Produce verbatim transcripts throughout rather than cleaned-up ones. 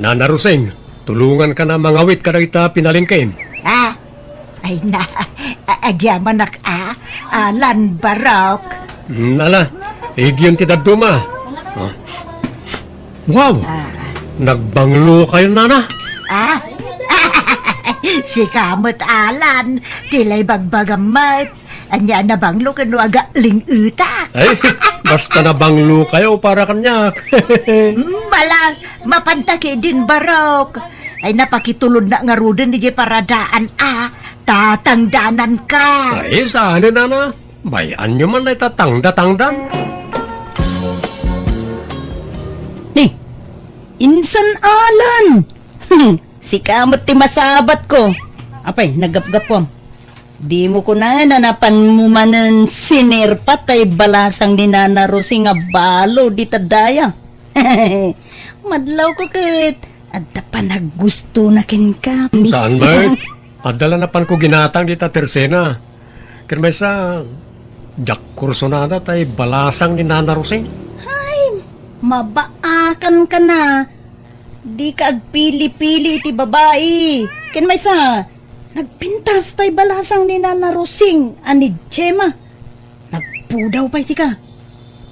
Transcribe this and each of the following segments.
Nana Rosing, tulonganka a mangawit kadagita pinalengkem. Ah, ay na, a-, agyamanak a, Alan Barok. Hmm, ala, igyon ti dadduma. Oh. Wow! Ah. Nagbanglokayon, nana? Ah? Sika met, Alan, ti la ibagbagam met. Ania, nabangloka no aga ling-etak? Ay, basta nabanglokayo para kaniak. Hmm, ala, mapanta ketdin, Barok. Ay, napakitulodna ngaruden idiay paradaan a tatangdananka. Ay, saan, nana? Bay-anyo man dayta tangdatangdan. Ni, insan Alan! Sika met ti masabatko. Apay, naggapgapkom. Dimo kunana napanmo manen sinerpat tay balasang ni Nana Rosing a balo dita daya. Madlawko ket adda panaggustona kenka. Saan met? Adda la napanko ginatang dita tersena. Ken maysa, diak kursonada tay balasang ni Nana Rosing. Ay, mabaakanka na. Dika agpili-pili iti babai. Ken maysa, nagpintas tay balasang ni Nana Rosing a ni Gemma. Nagpudaw pay sika.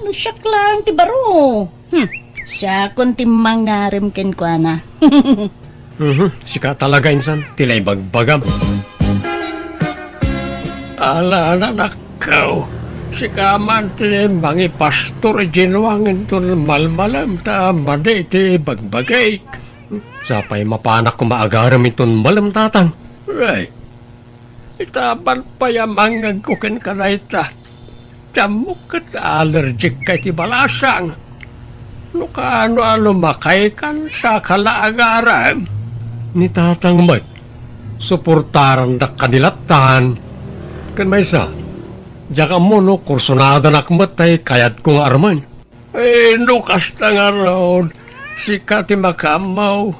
No siak laeng ti baro. Hmm. Siakon ti mangarem kenkuana. Mhm. Sika talaga, insan, ti la ibagbagam. Ala, anakko. Sika man ti mangipastor idiay nuang inton malmalem ta madi ti bagbagik. Sapay mapanak koma agarem inton malem, tatang. Right. Ita, apan pay a mangngegko kenka dayta. Ti ammok ket allergic ka iti balasang. No kaano a lumakaykan, saka la agarem. Ni tatang met, suportarandak kadi lattan. Ken maysa, diak ammo no kursonadanak met tay kayatko nga armen. Eh, no kasta ngarud, sika ti makaammo.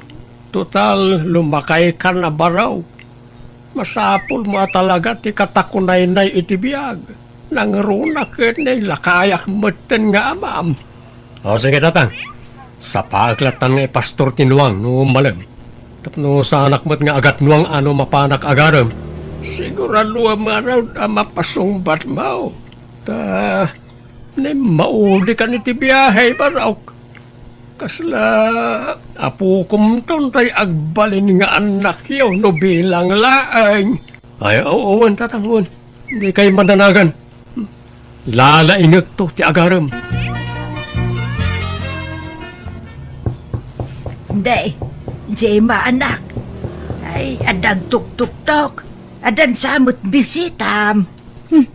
Total, lumakaykan a baro. Masapulmo a talaga ti katakunaynay iti biag. Nangruna ket nailakayak metten nga amam. O, sige, tatang. Sapaek lattan nga ipastor ti nuang no malem. Tapno saanak met nga agatnuang a no mapanak agarem. Siguraduem ngarud a mapasungbatmo. Ta, Naimaudikan iti biahe, Barok. Kasla apokomton tay agbalin nga annakyo no bilang laeng. Ay, oo, wen, tatang, wen. Dikay madanagan. Lalaingekto ti agarem. Day, Gemma, anak. Ay, adda agtuktuktok. Addan sa met bisitam. Hmm.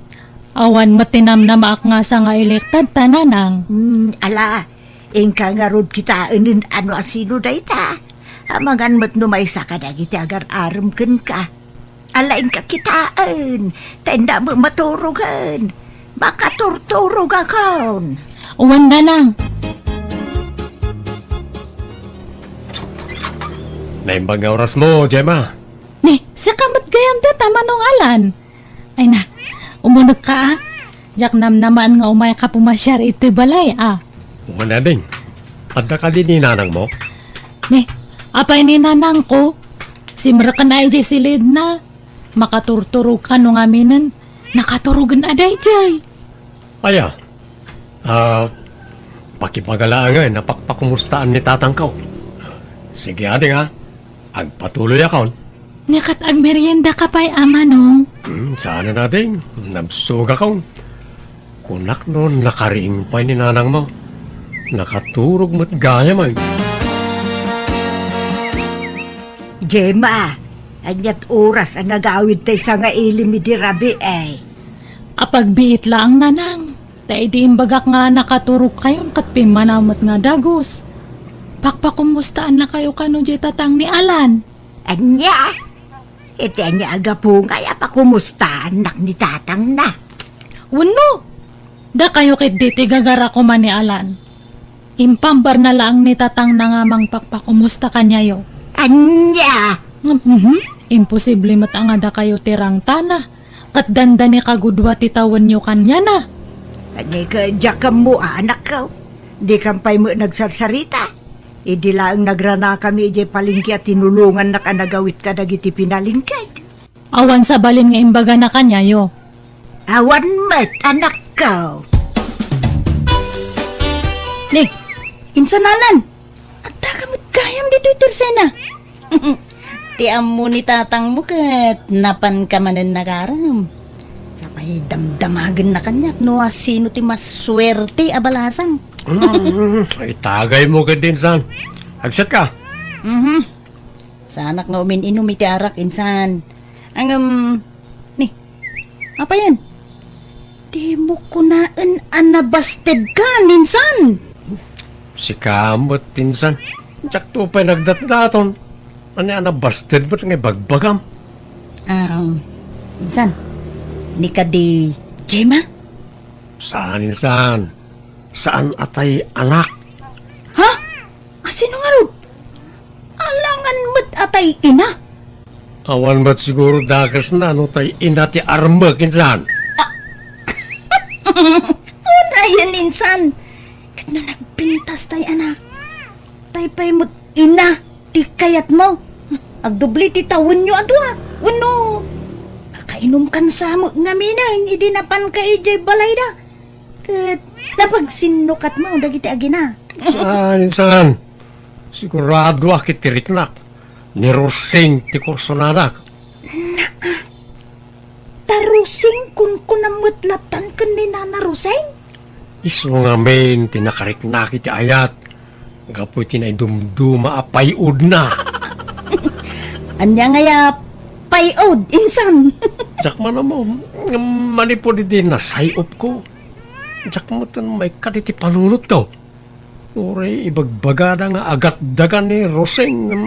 Awan met ti namnamaak nga sangailektad ta, nanang. Hmm, ala, inka ngarud kitaen no asino dayta. Amangan met no maysa kadagiti agar-arem kenka. Ala, inka kitaen, ta innak maturogen. Makaturturogakon. Wen, nanang. Naimbag nga orasmo, Gemma. Ni, sika met gayam dita, Manong Alan. Ay na, umunegka a. Diak namnamaen nga umayka pumasiar iti balay a. Wen, ading. Adda kadi ni nanangmo? Ni, apay ni nanangko? Simreken a idiay silidna. Makaturturogka no ngaminen. Nakaturogen a daydiay. Aya, ah, pakibagalaangen a pakpakumustaan ni tatangko. Sige, ading a. Agpatuloyakon. Ni ket agmeriendaka pay a, Manong? Hmm, saan a, ading. Nabsogakon. Kunak no nakariing pay ni nanangmo. Nakaturog met gayam ay. Gemma, ania't oras a nagawid tay sangailim idi rabii? Apagbiit laeng, nanang. Ta idi imbagak nga nakaturogkayon ket pimmanaw met nga dagus. Pakpakumustaannakayo kano diay tatang ni Alan. Ania? Iti ania a gapu ngay a pakumustaannak ni tatangna? Wenno, dakayo ketdi ti gagara koma ni Alan. Impambarna laeng ni tatangna nga mangpakpakumusta kaniayo. Ania? Mhm. Imposible met a nga dakayo ti rangtana. Ket dandani kagudua ti tawenyo kaniana. Ania ket diak ammo, anakko. Dikam pay met nagsarsarita. Idi laeng nagranakami idiay palengke a tinulongannak a nagawid kadagiti pinalengkek. Awan sabalin nga imbagana kaniayo. Awan met, anakko. Ni, insan Alan, adda ka met gayam ditoy tersena. Ti ammo ni tatangmo ket napanka manen nagarem. Sapay damdamagenna kaniak no asino ti masuerte a balasang. Hmm, itagaymo ketdi, insan. Agsetka? Mhm. Saanak nga umin-inum iti arak, insan. Ngem, ni, apayen? Dimo kunaen a nabastedka, insan. Sika met, insan. Diakto pay nagdatdaton. Ania a nabasted met nga ibagbagam? Ah, insan. Ni kadi Gemma? Saan, insan. Saan a tay anak. Ha? Asino ngarud? Alangan met a tay ina? Awan met siguro dakesna no tay ina ti armek, insan. Unayen, insan. Ket no nagpintas tay anak, tay pay met ina ti kayatmo. Agdubli ti tawenyo a dua. Wenno, nakainumkan sa met ngamin idi napanka idiay balayda. Ket napagsinnukatmo dagiti agina. Saan, insan. Siguradoak iti riknak. Ni Rosing ti kursonanak. Naa. Ta Rosing, kunkunam met lattan ken ni Nana Rosing? Isu ngamin ti nakariknak iti ayat gapu iti naidumduma a pay-odna. Ania ngay a pay-od, insan? Diak man ammo, ngem manipud idi nasay-opko, diak metten maikkat iti panunotko. Uray ibagbagada nga agatdagan ni Rosing, ngem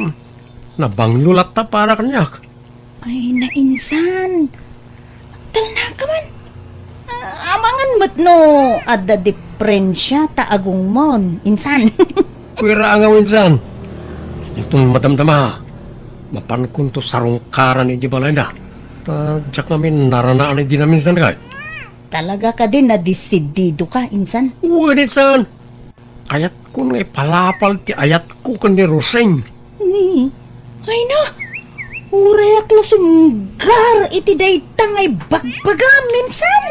nabanglo latta para kaniak. Ay, nainsan. Talna ka man. Ah, amangan met no adda diferensia ta agungmon, insan. Kuira nga insan. Inton madamdama, mapankonto sarungkaran iti balayna. Ta diak ngamin naranaan idi naminsan kay. Talaga kadi nadesidido ka, insan? Wen, insan. Kayatkon nga ipalapal ti ayatko ken ni Rosing. Ni, ay na, urayak la sumgar iti dayta nga ibagbagam, insan.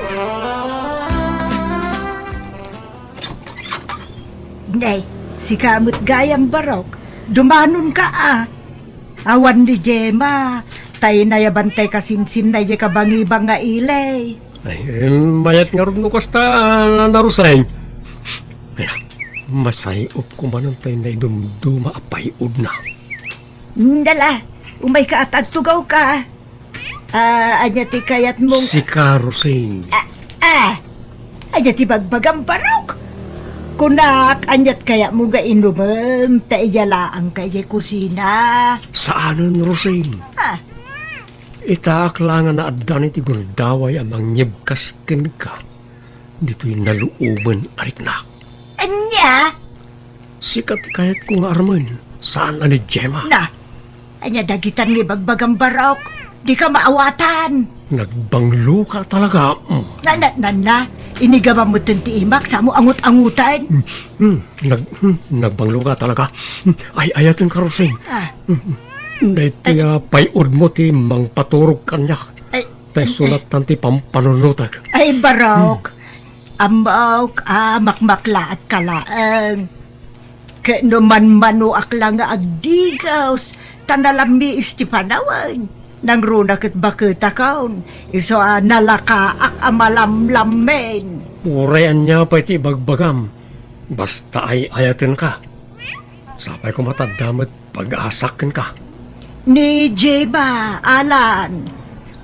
Nay, sika met gayam, Barok. Dumanonka a. Awan ni Gemma, tay nayaban tay kasinsinna idiay kabangibang nga ili. Ay, em, mayat ngarud no kasta, ah, Nana Rosing. Ay, masay-opko manen tay naidumduma a pay-odna. Dala, umayka a agtugawka. Ah, ania ti kayatmong Sika, Rosing. Ah, ah. Ania ti bagbagam, Barok? Kunak, ania ti kayatmo nga inumem ta idiay laangka idiay kusina? Saanen, Rosing. Ah. Itaak la nga naaddan iti gundaway a mangyebkas kenka ditoy naluomen a riknak. Ania? Sika ti kayatko nga armen, saan a ni Gemma. Na, ania dagitan nga ibagbagam, Barok? Dika maawatan. Nagbangloka talaga, mm. Na, na, na, na. Inigabam metten ti imak, samo angut-angutan. Mm, mm, nag-, mm, nagbangloka talaga. Mm, ay, ayatenka, Rosing. Ah. Mm, mm. Daytoy a pay-odmo ti mangpaturog kaniak. Ay. Tay sulattan ti pampanunotek. Ay, Barok. Ammok a makmaklaatka laeng. Ket no manmanoak la nga agdigaws, ta nalammiis ti panawen, nangruna ket baketakon, isu a nalakaak a malamlammen. Uray ania pay ti ibagbagam, basta ay-ayatenka. Sapay koma ta adda met pag-asak kenka. Ni Gemma, Alan,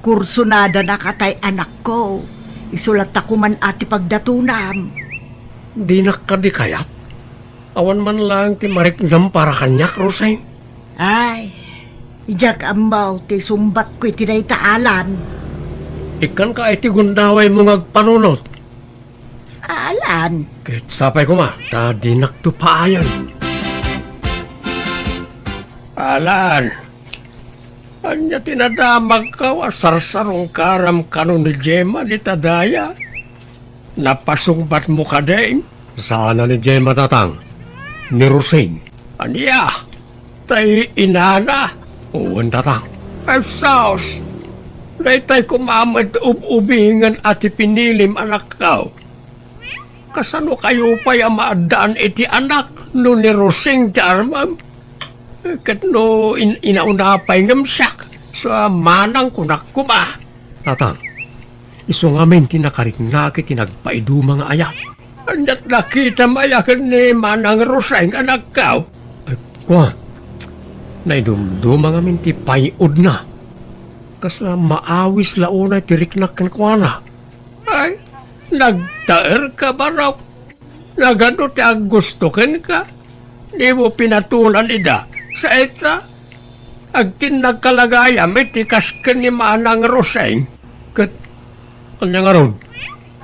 kursonadanaka tay anakko. Isu latta koman a ti pagdatonam. Dinak kadi kayat? Awan man laeng ti mariknam para kaniak, Rosing. Ay, diak ammo ti sumbatko iti dayta, Alan. Ikkanka iti gundawaymo nga agpanunot. Alan. Ket sapay koma, ta dinakto paayen. Alan, ania ti nadamagko a sarsarungkaram kano ni Gemma dita daya? Napasungbatmo kadi? Saan a ni Gemma, tatang. Ni Rosing. Ania? Tay inana? Wen, tatang. Ay, sus! Daytay koma met ub-ubingen a ti pinilim, anakko. Kasano kayo pay a maaddaan iti anak no ni Rosing ti armem? Ket no in-, inauna pay ngem siak, sa manang kunak koma. Tatang, isu ngamin ti nakariknak iti nagpaiduma nga ayat. Ania't nakitam aya ken ni Manang Roseng, anakko? Ay, kua, naidumduma ngamin ti pay-odna. Kasla maawis la unay ti riknak kenkuana. Ay, nagtaerka, barok. Nagano ti aggusto kenka? Dimo pinatulan ida. Saita, agtinnagka la gayam iti kas ken ni Manang Roseng. Ket, ania ngarud?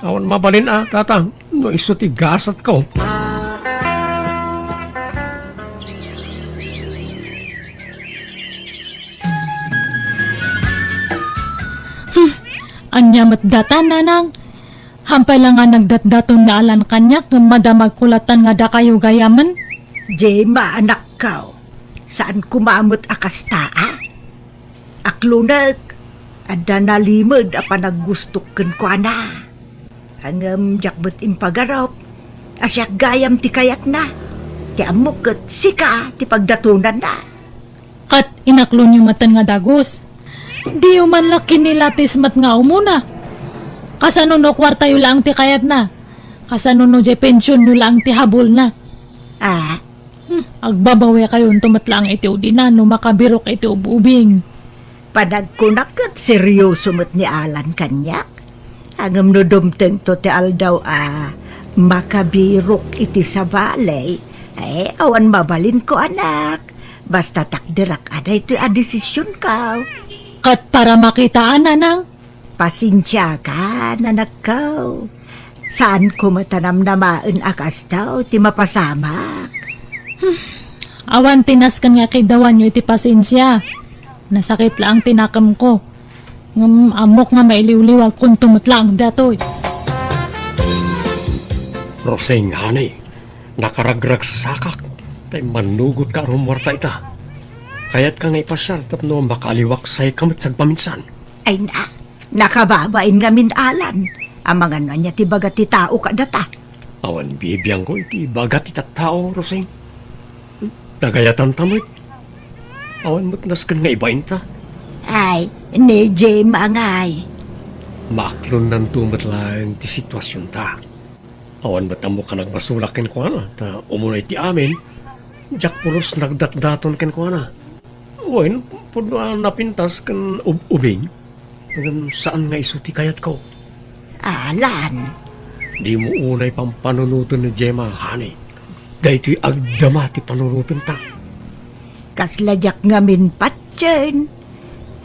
Awan mabalin a, tatang, no isu ti gasatko. Hmm, ania met data, nanang? Hampay la nga nagdatdaton ni Alan kaniak, ngem madamagko latan nga dakayo gayamen. Gemma, anakko, saan koma met a kasta a? Aklunek, adda nalimed a panaggustok kenkuana. Ngem diak met impagarup a siak gayam ti kayatna. Ti ammok ket sika ti pagdatonanna. Ket inaklonyo metten nga dagus. Diyo man la kinilatis met nga umuna. Kasano no kuartayo laeng ti kayatna? Kasano no diay pensionyo laeng ti habulna? Ah? Hmm, agbabawekayonto met laeng iti udina no makabirok iti ub-ubing. Panagkunak ket serioso met ni Alan kaniak. Ngem no dumtengto ti aldaw a makabirok iti sabali, eh, awan mabalinko, anak. Basta takderak a daytoy a desisionko. Ket para makitaan, nanang? Pasensiaka, anakko. Saanko met a namnamaen a kasta ti mapasamak. Awan ti nasken nga kidawanyo iti pasensia. Nasakit laeng ti nakemko. Ngem ammok nga mailiwliwagkonto met laeng datoy. Roseng, honey, nakaragragsakak, tay mannugotka a rumuarta ita. Kayatka nga ipasiar tapno makaaliwaksayka met sagpaminsan. Ay na, nakababain ngamin, Alan. Amangan ania ti baga ti tao kadata. Awan bibiangko iti baga ti tattao, Roseng. Nagayatanta met. Awan met nasken nga ibainta. Ay, ni Gemma ngay. Maaklonnanto met laeng ti situasionta. Awan met ammok a nagmasulak kenkuana, ta umuna iti amin, diak pulos nagdatdaton kenkuana. Wen, pudno a napintas ken ub-ubing. Ngem saan nga isu ti kayatko. Alan. Dimo unay pampanunoten ni Gemma, honey. Daytoy agdama ti panunotenta. Kasla diak ngamin patien.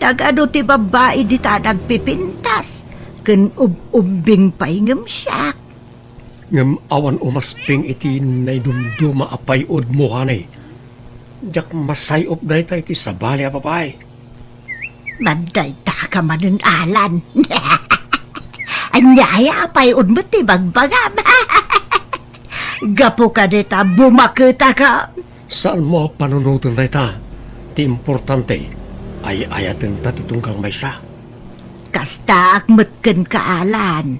Dagado ti babbai dita nagpipintas ken ub-ubbing pay ngem siak. Ngem awan umasping iti naidumduma a pay-odmo, honey. Diak masay-op dayta iti sabali a babai. Mandaytaka manen, Alan. Ania aya a pay-od met ti bagbagam? Gapu kadayta, bumaketaka. Saanmo a panunoten dayta. Ti importante, ay-ayatenta ti tunggal maysa. Kastaak met kenka, Alan.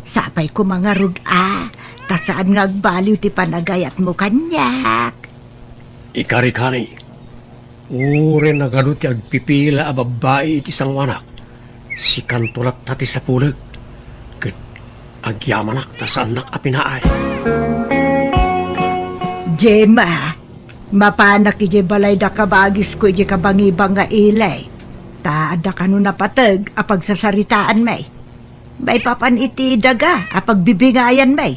Sapay koma ngarud a, ta saan nga agbaliw ti panagayatmo kaniak. Ikarikani, uray nagadu ti agpipila a babbai iti sangoanak, sikanto latta ti sapulek, ket agyamanak ta saannak a pinaay. Gemma, mapanak idiay balay da kabagisko idiay kabangibang nga ili, ta adda kano napateg a pagsasaritaanmi. Maipapan iti daga a pagbibingayanmi.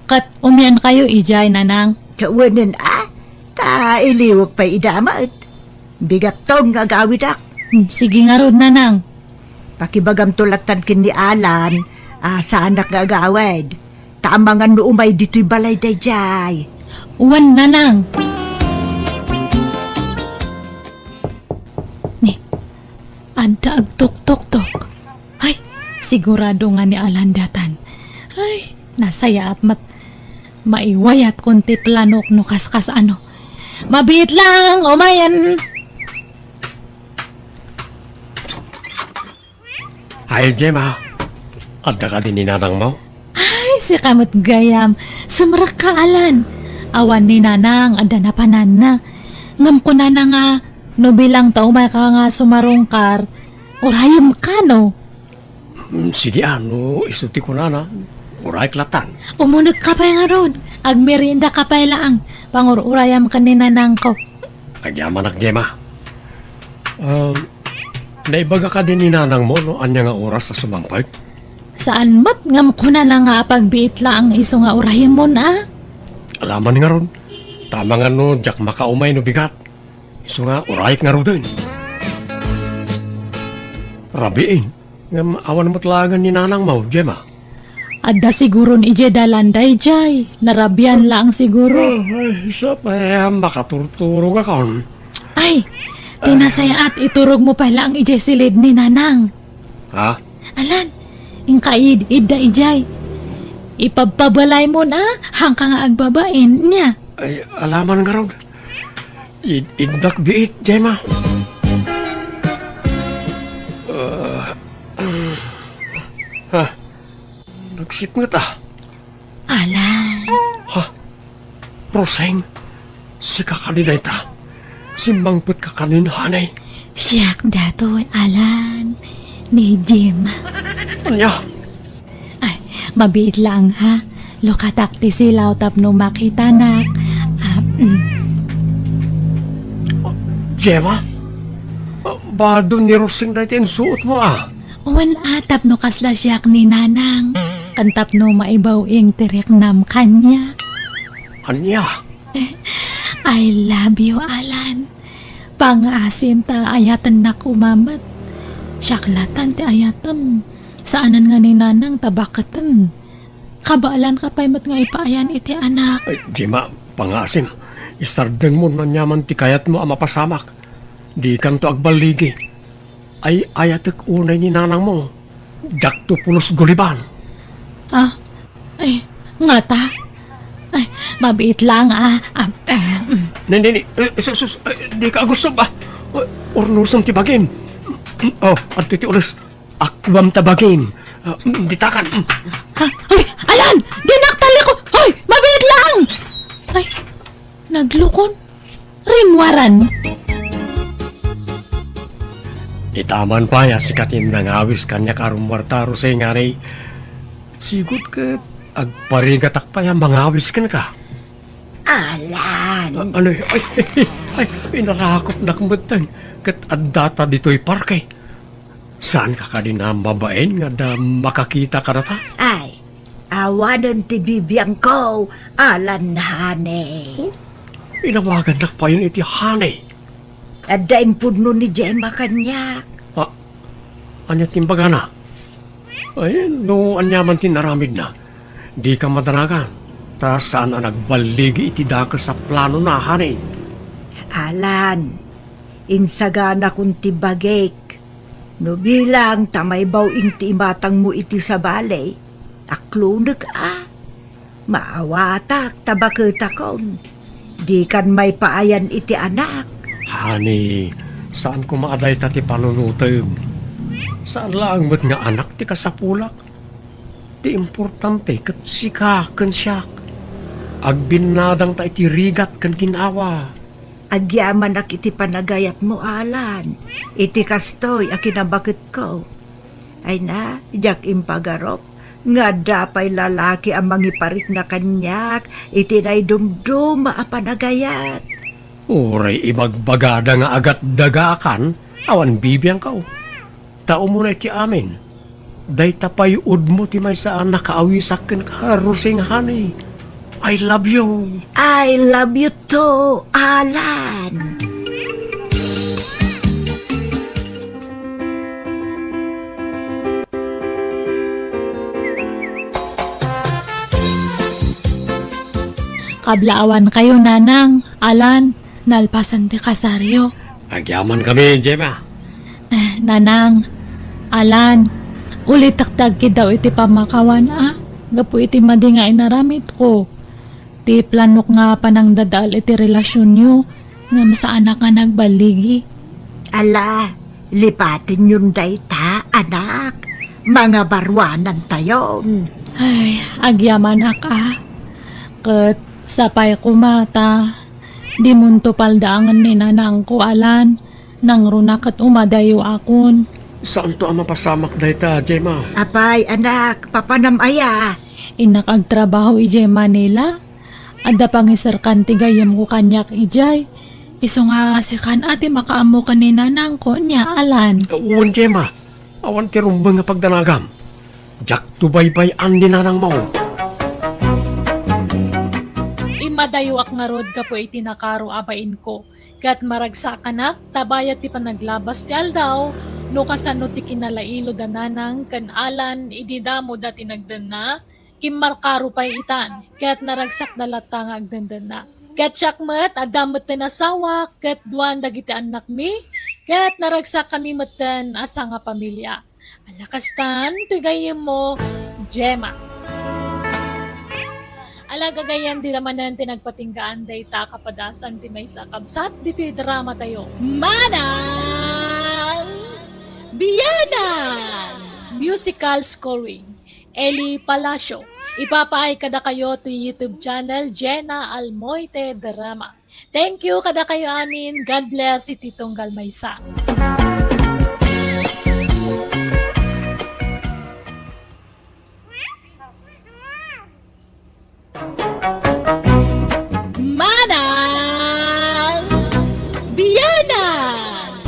Ket umiankayo idiay, nanang? Kawanen a, ta iliwek pay ida met. Bigatton nga agawidak. Hmm, sige ngarud, nanang. Pakibagamto lattan ken ni Alan a saanak nga agawid. Ta amangan no umay ditoy balay daydiay. Wen, nanang. Ni, adda agtuktoktok. Ay, sigurado nga ni Alan daytan. Ay, nasayaat met. Maiwayatkon ti planok no kaskas ano. Mabiit lang, umayen. Ay, Gemma, adda kadi ni nanangmo? Ay, sika met gayam. Sumrekka, Alan. Awan ni nanang, adda napananna. Ngem kunana nga, no bilang ta umayka nga sumarungkar, urayemka, no? Mm, sige, a, no isu ti kunana, urayek latan. Umunegka pay ngarud. Agmeriendaka pay laeng. Pangur-urayam ken ni nanangko. Agyamanak, Gemma. Um, naibaga kadi ni nanangmo no ania nga oras a sumangpet? Saan met ngem kunana nga apagbiit laeng isu nga urayemon, a? Alaman ngarud. Tama nga no diak makaumay no bigat. Isu nga urayek ngaruden. Rabiin. Ngem awan met laengen ni nanangmo, Gemma? Adda siguron idiay dalan daydiay. Narabian laeng siguro. Ah, ay, sa pay a makaturturogakon. Ay, ti nasayaat, iturogmo pay laeng idiay silid ni nanang. Ha? Alan, inka id-, idda idiay. Ipabpabalaymon, a, haanka nga agbabain, nia? Ay, alaman ngarud. Id-, iddak biit, Gemma. Ah, ha? Nagsipnget, a. Alan. Ha? Roseng, sika kadi dayta? Simmangpetka kanin, honey? Siak daytoy, Alan. Ni Gemma. Ania? Ay, mabiit laeng, ha? Lukatak ti silaw tapno makitanak. Ah, mm. Gemma? Bado ni Roseng dayta insuotmo, a? Wen, a, tapno kasla siak ni nanang. Ken tapno maibaw-ing ti riknam kaniak. Ania? I love you, Alan. Pangaasim ta ayatennak koma met. Siak latan ti ayatem. Saanen nga ni nanang ta baketen. Kabaelanka pay met nga ipaayan iti anak. Ay, Gemma, pangaasim. Isardengmo no aniaman ti kayatmo a mapasamak. Dikanto agballigi. Ay, ayatek unay ni nanangmo. Diakto pulos guliban. Ah, ay, ngata? Ay, mabiit laeng, a. Ah, eh, mm. Ni, ni, ni, eh, sus, sus, eh, dika agussob, a. Urnusem ti bagim. Oh, adtoy ti ules. Akkuam ta bagim. Ah, mm, ditakan. Mm. Ha? Ay, Alan! Dinak taliko! Hoy, mabiit laeng! Ay, naglukon. Rimmuaran. Itaman pay a sika ti nangawis kaniak a rummuarta, Roseng, honey. Sigud ket agparigatak pay a mangawis kenka. Alan. A-, ano, ay, ay, inarakopnak metten ket addata ditoy parke. Saanka kadi a mabain nga adda makakita kadata? Ay, awanen ti bibiangko, Alan, honey. Oh, inawagannak payen iti honey. Adda impudno ni Gemma kaniak. Ah, ania ti imbagana? Ay, no aniaman ti inaramidna, dika madanagan, ta saan a nagballigi iti dakes a planona, honey. Alan, insaganakon ti bagik. No bilang ta maibaw-ing ti imatangmo iti sabali, aklonek, a. Maawatak ta baketakon. Dikan maipaayan iti anak. Honey, saan koma a dayta ti panunotem. Saan laeng met nga anak ti kasapulak. Ti importante ket sika ken siak. Agbinnadangta iti rigat ken ginawa. Agyamanak iti panagayatmo, Alan, iti kastoy a kinabaketko. Ay na, diak impagarup nga adda pay lalaki a mangiparikna kaniak iti naidumduma a panagayat. Uray ibagbagada nga agatdagaakan, awan bibiangko. Ta umuna iti amin, dayta pay udmo ti maysa a nakaawisak kenka, Roseng, honey. I love you. I love you too, Alan. Kablaawankayo, Nanang, Alan, nalpasen ti kasaryo. Agyamankami, Gemma. Eh, Nanang, Alan, ulitek ti agkiddaw iti pammakawan, a, gapu iti madi nga inaramidko. ti planok nga panangdadael iti relasionyo, ngem saanak nga nagballigi. Ala, lipatenyon dayta, anak. Mangabaruanantayon. Ay, agyamanak a. Ket sapay koma ta dimonto paldaangen ni nanangko, Alan. Nangruna ket umadayo akon. Saanto a mapasamak dayta, Gemma. Apay, anak, papanam aya? Innak agtrabaho idiay Manila. Adda pangiserkan ti gayyemko kaniak idiay. Isu nga sikan a ti makaammo ken ni nanangko, nia, Alan? Wen, Gemma. Awan ti rumbeng nga pagdanagam. Diakto baybay-an ni nanangmo. Immadayoak ngarud gapu iti nakaro a bainko. Ket maragsakanak ta bayat ti panaglabas ti aldaw, no kasano ti kinalailod a nanang ken Alan idi damo da ti nagdanna, kimmarkaro pay itan, ket naragsakda latta nga agdandanna. Ket siak met, adda metten asawak, ket duan dagiti annakmi, ket naragsakkami metten a sangapamilia. Ala kastan, toy gayyemmo, Gemma. Ala gagayyem, dida manen ti nagpatinggaan dayta a kapadasan ti maysa a kabsat ditoy dramatayo. Manang Biyanan! Musical scoring, Eli Palacio. Ipapaay kadakayo ti YouTube channel Jenna Almoite Drama. Thank you kadakayo amin. God bless iti tunggal maysa. Manang Biyanan!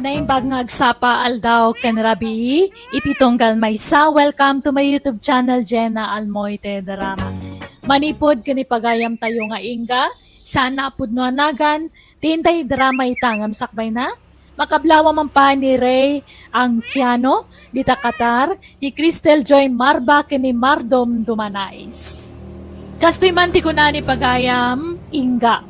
Naimbag nga agsapa, aldaw ken rabii iti tunggal maysa. Welcome to my YouTube channel, Jenna Almoite Drama. Manipud ken ipagayamtayo nga ingga, saan a pudno a nagan ti intay drama ita ngem sakbayna, makablawa man pay ni Ray Angkiano, dita Qatar, ni Cristel Joy Marba ken ni Mardom Dumanais. Kastoy man ti kuna ni pagayam, ingga,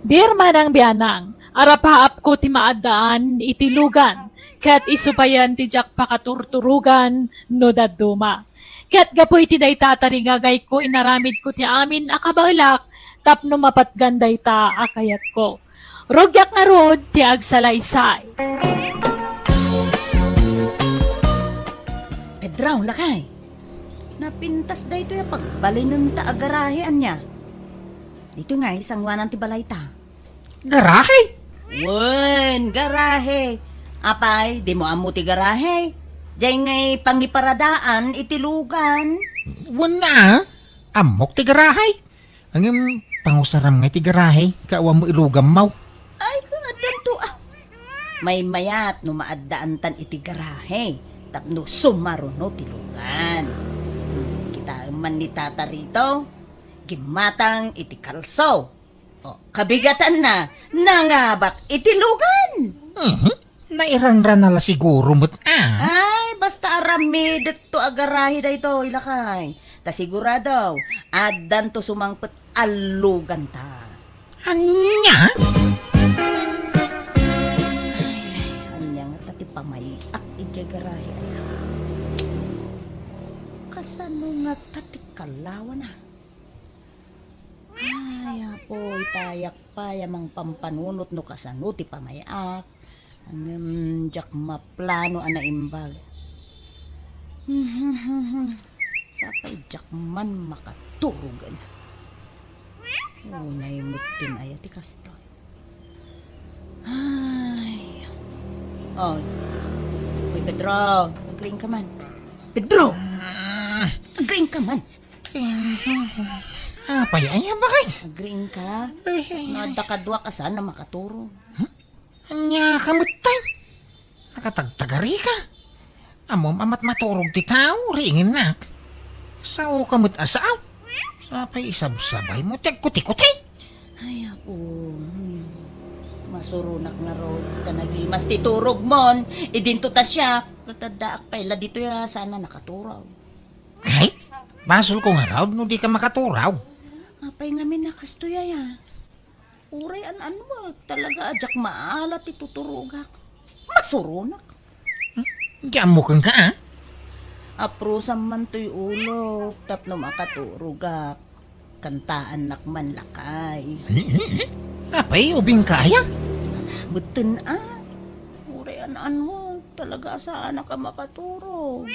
Dear Manang Bianang, arapaapko ti maaddaan iti lugan, ket isu payen ti diak pakaturturogan no dadduma. Ket gapu iti dayta a tarigagayko, inaramidko ti amin a kabaelak tapno mapatgan dayta a kayatko. Rugiak ngarud ti agsalaysay. Pedro, lakay. Napintas daytoy a pagbalinenta a garahe, ania? Ditoy nga, isanguanan ti balayta. Garahe? Wen, garahe. Apay, dimo ammo ti garahe? Diay ngay pangiparadaan iti lugan. Wen a, ammok ti garahe. Ngem pangusaram ngay ti garahe, kaawan mo ilugammaw. Ay, kaadanto a. Maymayat no maaddaantan iti garahe, tapno sumaruno ti lugan. Hmm, kitaem man ni Tata ditoy, gimmatang iti kalso. O, kabigatanna, nangabak iti lugan. Mhm. Nairanran na la siguro met a. Ay, basta aramidekto a garahe daytoy, lakay. Ta sigurado, addanto sumangpet a luganta. Ania? Ay, ania ngata ti pamay-ak idiay garahe aya? Kasano ngata ti kalawana? Ay, Apo, itayak pay a mangpampanunot no kasano ti pamay-ak. Ngem diak maplano a naimbag. Sapay diak man makaturogen. Unay met ti aya ti kastoy. Ay. Oy. Uy, Pedro, agriing ka man. Pedro! Agriing ka man. Apay, ay, bakit? Agriing ka? Ay, ay, no, ay. Adda kadua ka saan a makaturog. Hmm? Ania ka met tay? Nakatagtagari ka. Ammom a matmaturog ti tao, riingennak. Sao ka met a sao. Sapay isabsabay mo ti agkuti-kuti. Ay, Apo. Hmm. Masuronak ngarud ta naglimas ti turogmon. Idinto ta siak, ket addaak pay la ditoy a saan a nakaturog. Ay, basolko ngarud no di ka makaturaw. Apay ngamin a kastoy aya? Uray an-annuek talaga a diak maala ti tuturogak. Masuronak. Hmm? Di ammo kenka, a? Aprusam man toy ulok tapno makaturogak. Kantaannak man, lakay. Hmm, hmm, hmm. Apay, ubingka aya? Metten a. Uray an-anmo, talaga a saanak a makaturog.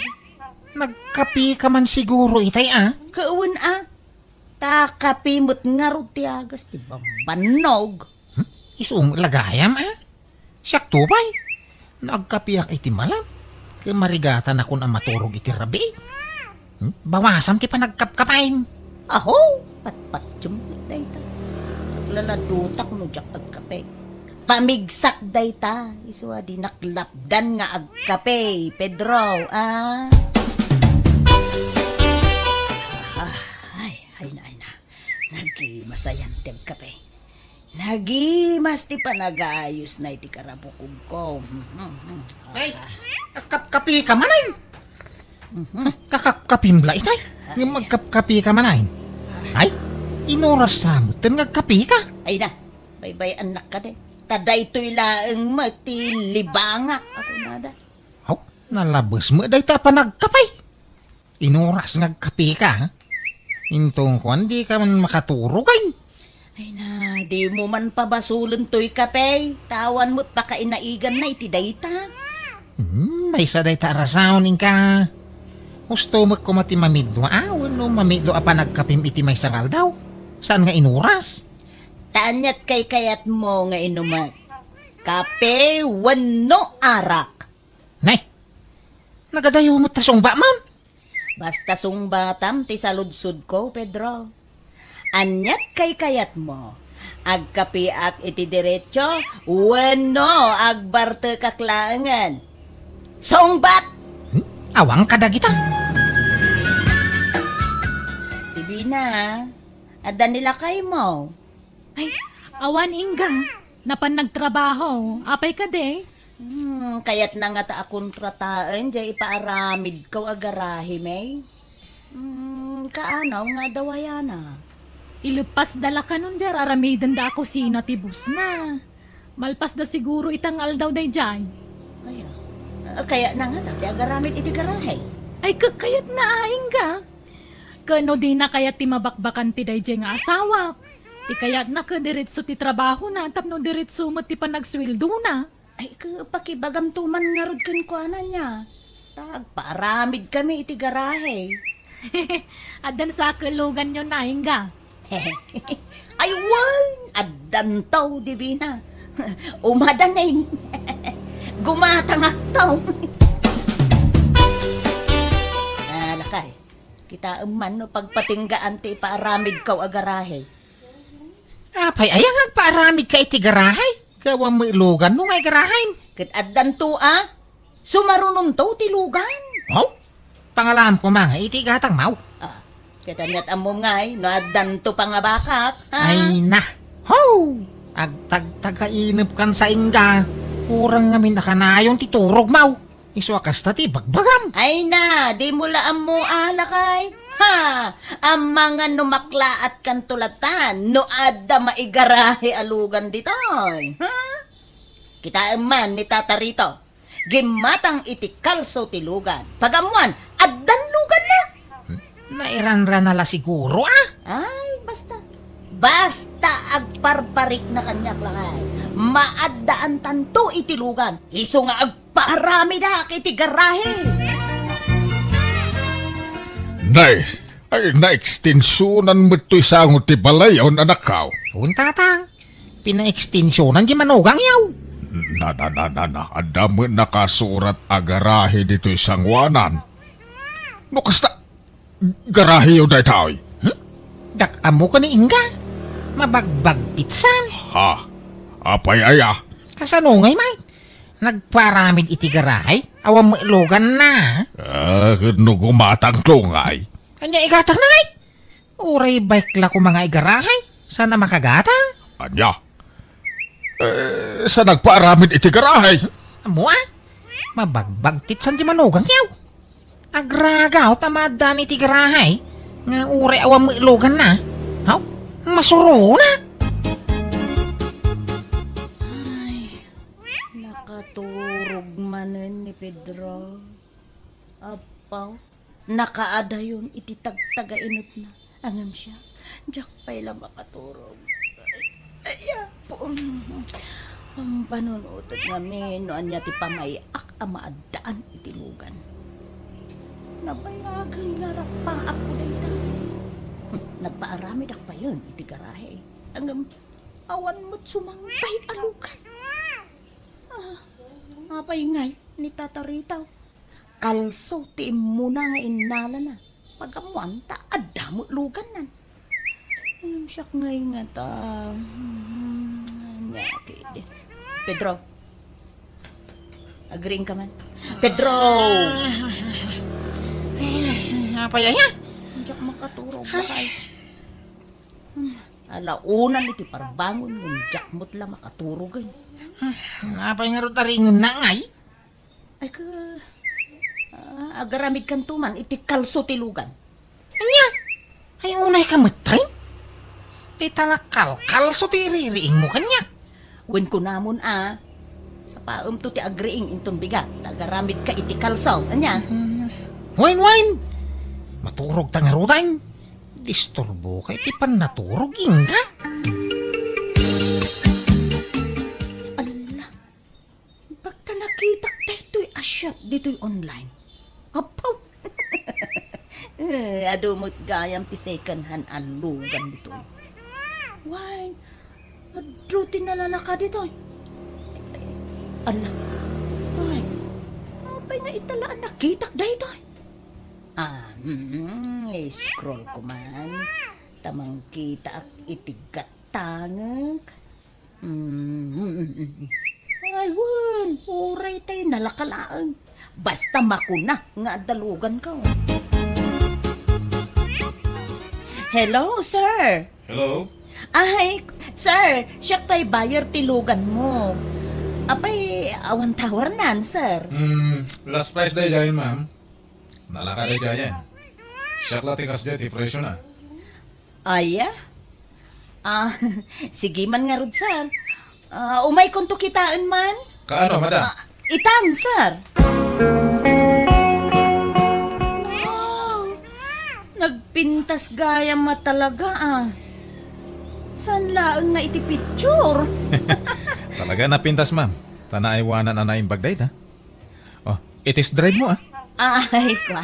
Nagkapika man siguro itay a? Kawen a. Ta kape met ngarud ti agas ti bambannog. Hmm? Isu met la gayam a? Siakto pay. No agkapiak iti malam, ket marigatanakon a maturog iti rabii. Hmm? Bawasam ti panagkapkapim. Aho, patpatiem met dayta. Aglaladutak no diak agkape. Pamigsak dayta, isu a dinak lapdan nga agkape, Pedro, a? Ah, ay, ay na, ay na. Nagimas ayan ti agkape. Nagimas ti panagayusna iti karabukogko. Ay, kakapkapika manen. Kakapkapim la itay. Ngem magkapkapika manen. Ay, inorasta metten nga agkapika. Ay na, baybay-annak kadi. Ta daytoy laeng met ti libangak a kunada. Aw, nalabes met dayta a panagkape. Inoras nga agkapika, ha? Inton kuan, dika man makaturog, ay. Ay na, dimo man pabasolen toy kape, ta awan met pakainaiganna iti dayta. Hmm, maysa dayta a rason, inka. Husto met koma ti mamidua, a, wenno mamidlo a panagkapim iti maysa nga aldaw. Saan nga inoras? Ta aniat kaykayatmo nga inumek? Kape wenno arak? Nay, nagadayo met ta sungbatmon. Basta sungbatam ti saludsodko, Pedro. Aniat kaykayatmo? Agkapiak iti diretso wenno agbartekak laengen? Sungbat! Hmm? Awan kadagita. Ti Bina, adda ni lakaymo? Ay, awan, Inga. Napan nagtrabaho. Apay kadi? Hmm, kayatna ngata a kontrataen diay ipaaramidko a garahe, May. Hmm, kaanaw nga adda wayana? Ileppasda la kanon diay ar-aramidenda a kusina ti bossna. Malpasda siguro ita nga aldaw daydiay. Aya. Ah, kayatna ngata ti agaramid iti garahe? Ay, ka-, kayatna, a, Inga. Ken no dina kayat ti mabakbakan ti daydiay nga asawak, ti kayatna ket diretso ti trabahona tapno diretso met ti panagsueldona. Ay, ke-, pakibagamto man ngarud kenkuana nia. Ta agpaaramidkami iti garahe. Addan sa kelluganyo, Inga? Ay, wen, addanto, Divina. Umadanin. Gumatangakto. Ah, lakay. Kitaem man no pagpatinggaan ti ipaaramidko a garahe. Apay aya nga agpaaramidka iti garahe? Gawan met luganmo nga igarahem. Ket addanto a, sumarunonto ti lugan. Aw, pangalaam koma nga iti gatangmo. Ah, ket aniat ammom ngay no addanto pangabakak, ha? Ay na. Ho! Agtagtagainepkan sa Inga. Kurang ngamin a kanayon ti turogmo. Isu a kasta ti ibagbagam. Ay na, dimo la ammo a, lakay. Ha! Amangan no maklaatkanto latan no adda maigarahe a lugan ditoy. Ha? Kitaem man ni Tata Rito. Gimmatang iti kalso ti lugan. Pagammoan, addan luganna. Nairanrana la siguro, a? Ay, basta. Basta agparparikna kaniak, lakay. Maaddaantanto iti lugan. Isu nga agpaaramidak iti garahe. Nay, ay, naekstensionan met toy sango ti balayon, anakko. Wen, tatang. Pinaekstensionan ti manugangyo. Na, na, na, na, na. Adda met nakasurat a garahe ditoy sangoanan. No kasta, garaheyo daytoy. Hmm? Diak ammo ken ni Inga. Mabagbagtitsan. Ha? Apay aya? Kasano ngay, Mike? Nagpaaramid iti garahe? Awan met luganna. Ah, ket no gumatangto ngay? Ania igatangna ngay? Uray baik la koma nga igarahe. Saan a makagatang? Ania? Eh, sa nagpaaramid iti garahe? Ammo a? Mabagbagtitsan ti manugangyo. Agragaw ta maaddaan iti garahe nga uray awan met luganna. Haw? Masuronak! Ay, nakaturog manen ni Pedro. Apaw, nakaadayon iti tagtagainepna. Ngem siak, diak pay la makaturog. Ay, ay, Apo. Pampanunotek ngamin no ania ti pamay-ak a maaddaan iti lugan. Nabayagen nga rappaakko dayta. Nagpaaramidak payen iti garahe. Ngem awan met sumangbay a lugan. Ah, apay ngay ni Tata Ritaw? Kalso ti immuna nga innalana. Pag-ammoan ta adda met lugannan. Ngem siak ngay ngata, hmm, ania kadi? Pedro. Agriingka man. Pedro! Apay aya? Diak makaturog, bakay. Ala unan iti parbangon, ngem diak met la makaturogen. Apay ngarud a ringenna ngay? Ay, ka, ah, agaramidkanto man iti kalso ti lugan. Ania? Ay, unayka metten? Ti talakalkalso ti iririingmo kaniak. Wen kunamon a, sapaemto ti agriing inton bigat, ta agaramidka iti kalso. Ania? Wen, wen! Maturogta ngaruden. Disturboka iti pannaturog, inka? Ala, bagta nakitak daytoy a shop ditoy online. Apo! Eh, adu met gayam ti second hand a lugan ditoy. Wen, adu ti nalalaka ditoy. Ala, ay, apay nga ita la a nakitak daytoy? Ah, mm, scroll ko man. Ta mangkitaak iti gatangek. Mm. Ay, wen, uray tay nalaka laeng. Basta makuna nga adda luganko. Hello, sir. Hello? Ay, sir, siak tay buyer ti luganmo. Apay, awan tawarnan, sir. Hmm, last price daydiay, ma'am. Nalaka daydiayen. Siak la ti kasdiay ti presyo na. Aya? Ah, sige man ngarud, sir. Ah, umaykonto kitaen man? Kaano, madam? Ah, itan, sir. Wow! Nagpintas gayam a talaga, ah. Saan laeng nga iti picture? Talaga napintas, ma'am. Ta naaywanan a naimbag dayta. Oh, i-test drive mo, ah. Ay, kwa.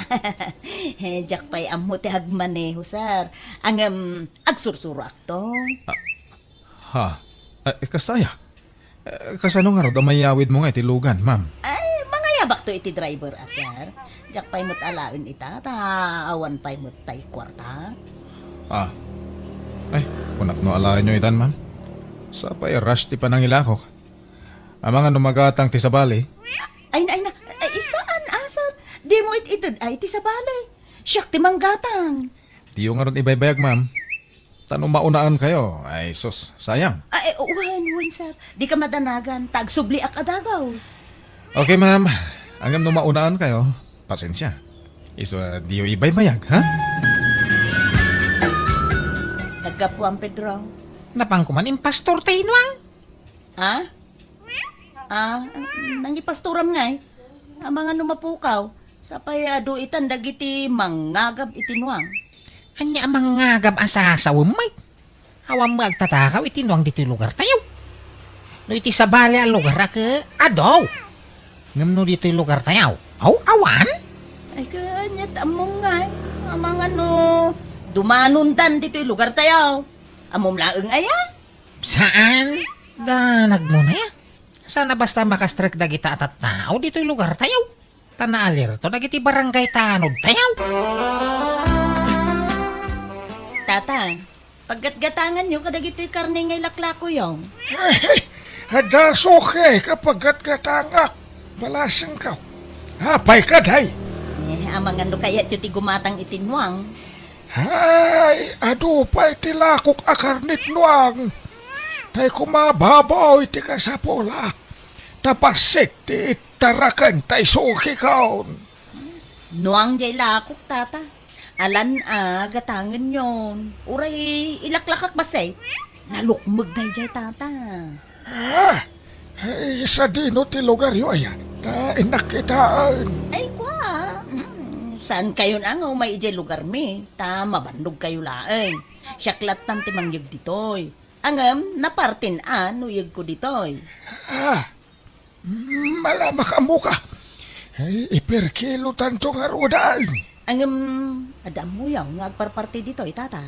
Eh, diak pay ammo ti agmaneho, sir. Ngem, agsursuroakto. Ah, ha? Eh, kasta aya? Eh, kasano ngarud a mayawid mo nga iti lugan, ma'am? Ay, mangayabakto iti driver a, sir. Diak pay met alaen ita, ta awan pay met tay kuarta. Ah. Ay, kunak no alaenyo itan, ma'am. Sapay rush ti panangilakok. Amangan no magatang ti sabali. Ay na, ay na. Ay, saan, ah, sir? Dimo it-ited ay ti sabali. Siak ti manggatang. Diyo ngarud ibaybayag, ma'am. Ta no maunaan kayo, ay sus, sayang. Ay, wen, wen, sir. Dika madanagan, ta agsubliak a dagaws. Okay, ma'am. Ngem no maunaan kayo, pasensia. Isu a diyo ibaybayag, ha? Naggapuan, Pedro. Napanko man impastor ti inuang. Ah? Ah, nangipastoram ngay? Amangan no mapukaw. Sapay adu itan dagiti mangngagab iti nuang. Ania a mangngagab a sasawem met? Awan met agtatakaw iti nuang ditoy lugartayo. No iti sabali a lugar a ke, adu. Ngem no ditoy lugartayo, aw, awan? Ay, kaniat ammom ngay. Amangan no dumanondan ditoy lugartayo. Ammom laeng aya? Saan? Danagmo na ya. Saan a basta makastrek dagita a tattao ditoy lugartayo? Ta naalerto dagiti barangay tanodtayo. Tata, paggatgatanganyo kadagitoy karne nga ilaklakoyo. Ay, adda suki ka paggatgatangak. Balasengko. Apay kadi? Eh, amangan no kayatyo ti gumatang iti nuang. Ay, adu pay ti lakok a karne ti nuang. Tay koma babaw iti kasapulak. Ta bassit ti ittaraken tay sukikon. Nuang jay lakok, tata. Alan a gatangenyon. Uray ilaklakak bassit. Nalukmeg dayjay, tata. Ah, ay, sadino ti lugaryo aya? Ta innak kitaen. Ay, kwa. Mm, Saankayon a nga umay idiay lugarmi, ta mabannogkayo laeng. Siak lattan ti mangyeg ditoy. Ngem napartin a no yegko ditoy. Ah, malamak ammoka. Ay, iperkilotanto ngaruden. Ngem, adda ammoyo nga agparparti ditoy, tata?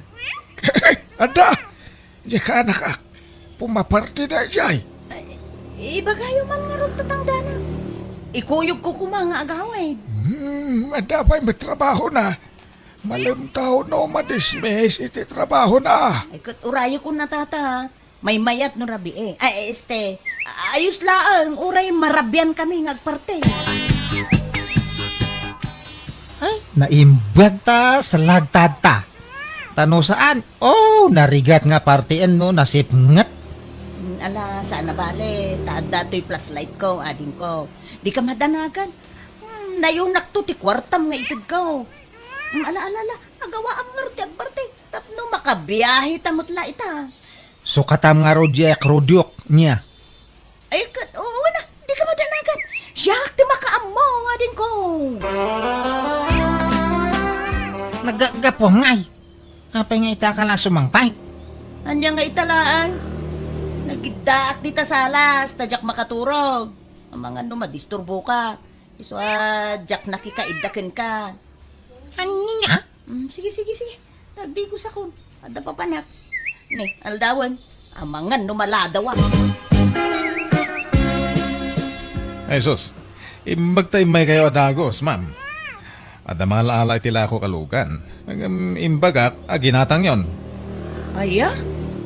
Adda! Di kanaka, pumaparti daydiay. Ay, ibagayo man ngarud ta tangdanak. Ikuyogko koma nga agawid. Hmm, adda pay met trabahona. Malem ta no madismiss iti trabahona. Ay, ket urayekon a, tata. Maymayat no rabii. Ay, este, ayos laeng, uray marabian kami nga agparti. Ay, naimbag ta sa lagtad ta. Ta no saan, oh, narigat nga partien no nasipnget. Mm, ala, saan a bale, ta adda toy flashlight ko, adingko. Di ka madanagan. Hmm, nayunakto ti kuartam nga itedko. Hmm, ala, ala, ala, agawaam ngarud ti agparti. Tapno makabiahe ta met la ita. Sukatam ngarud diay akrodyok, nia. Ay, ket, oo na, di ka madanagan. Siak ti makaammo, adingko. Naggapuam ngay. Apay nga ita ka la sumangpet? Ania nga ita laeng? Nagiddaak dita salas, ta diak makaturog. Amangan no madisturbo ka. Isu a diak nakikaidda kenka. Ania? Mm, sige, sige, sige. Tagdigosakon. Adda papanak. Ne, aldawen. Amangan no maladawa. Ay, sus. Imbag ta immaykayo a dagos, ma'am. Adda mala-ala iti lakok a lugan. Ngem imbagak a ginatangyon. Aya?